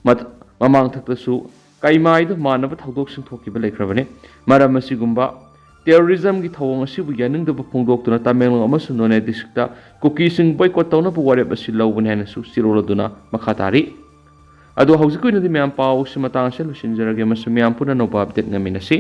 ꯃꯠ-, ꯃꯃꯥꯡꯊꯛꯇꯁꯨ ꯀꯩꯃꯥꯏꯗ ꯃꯥꯟꯅꯕ ꯊꯧꯗꯣꯛꯁꯤꯡ ꯊꯣꯛꯈꯤꯕ ꯂꯩꯈ꯭ꯔꯕꯅꯤ꯫ ꯃꯔꯝ ꯑꯁꯤꯒꯨꯝꯕ ꯇꯦꯔꯣꯔꯤꯖꯝꯒꯤ ꯊꯧꯑꯣꯡ ꯑꯁꯤꯕꯨ ꯌꯥꯅꯤꯡꯗꯕ ꯐꯣꯡꯗꯣꯛꯇꯨꯅ ꯇꯃꯦꯡꯂꯣꯡ ꯑꯃꯁꯨꯡ ꯅꯣꯅꯦ ꯗꯤꯁꯇ꯭ꯔꯤꯛꯇ ꯀꯨꯀꯤꯁꯤꯡ ꯕꯣꯏꯀꯣꯠ ꯇꯧꯅꯕ ꯋꯥꯔꯦꯞ ꯑꯁꯤ ꯂꯧꯕꯅꯤ ꯍꯥꯏꯅꯁꯨ ꯆꯤꯔꯣꯜ ꯑꯗꯨꯅ ꯃꯈꯥ ꯇꯥꯔꯤ꯫ ꯑꯗꯣ ꯍꯧꯖꯤꯛꯀꯤ ꯑꯣꯏꯅꯗꯤ ꯃꯌꯥꯝ ꯄꯥꯎ ꯑꯁꯤ ꯃꯇꯥꯡ ꯑꯁꯤꯗ ꯂꯣꯏꯁꯤꯟꯖꯔꯒꯦ ꯑꯃꯁꯨꯡ ꯃꯌꯥꯝ ꯄꯨꯟꯅ ꯑꯅꯧꯕ ꯑꯞꯗꯦꯠ ꯉꯥꯏꯃꯤꯟꯅꯁꯤ꯫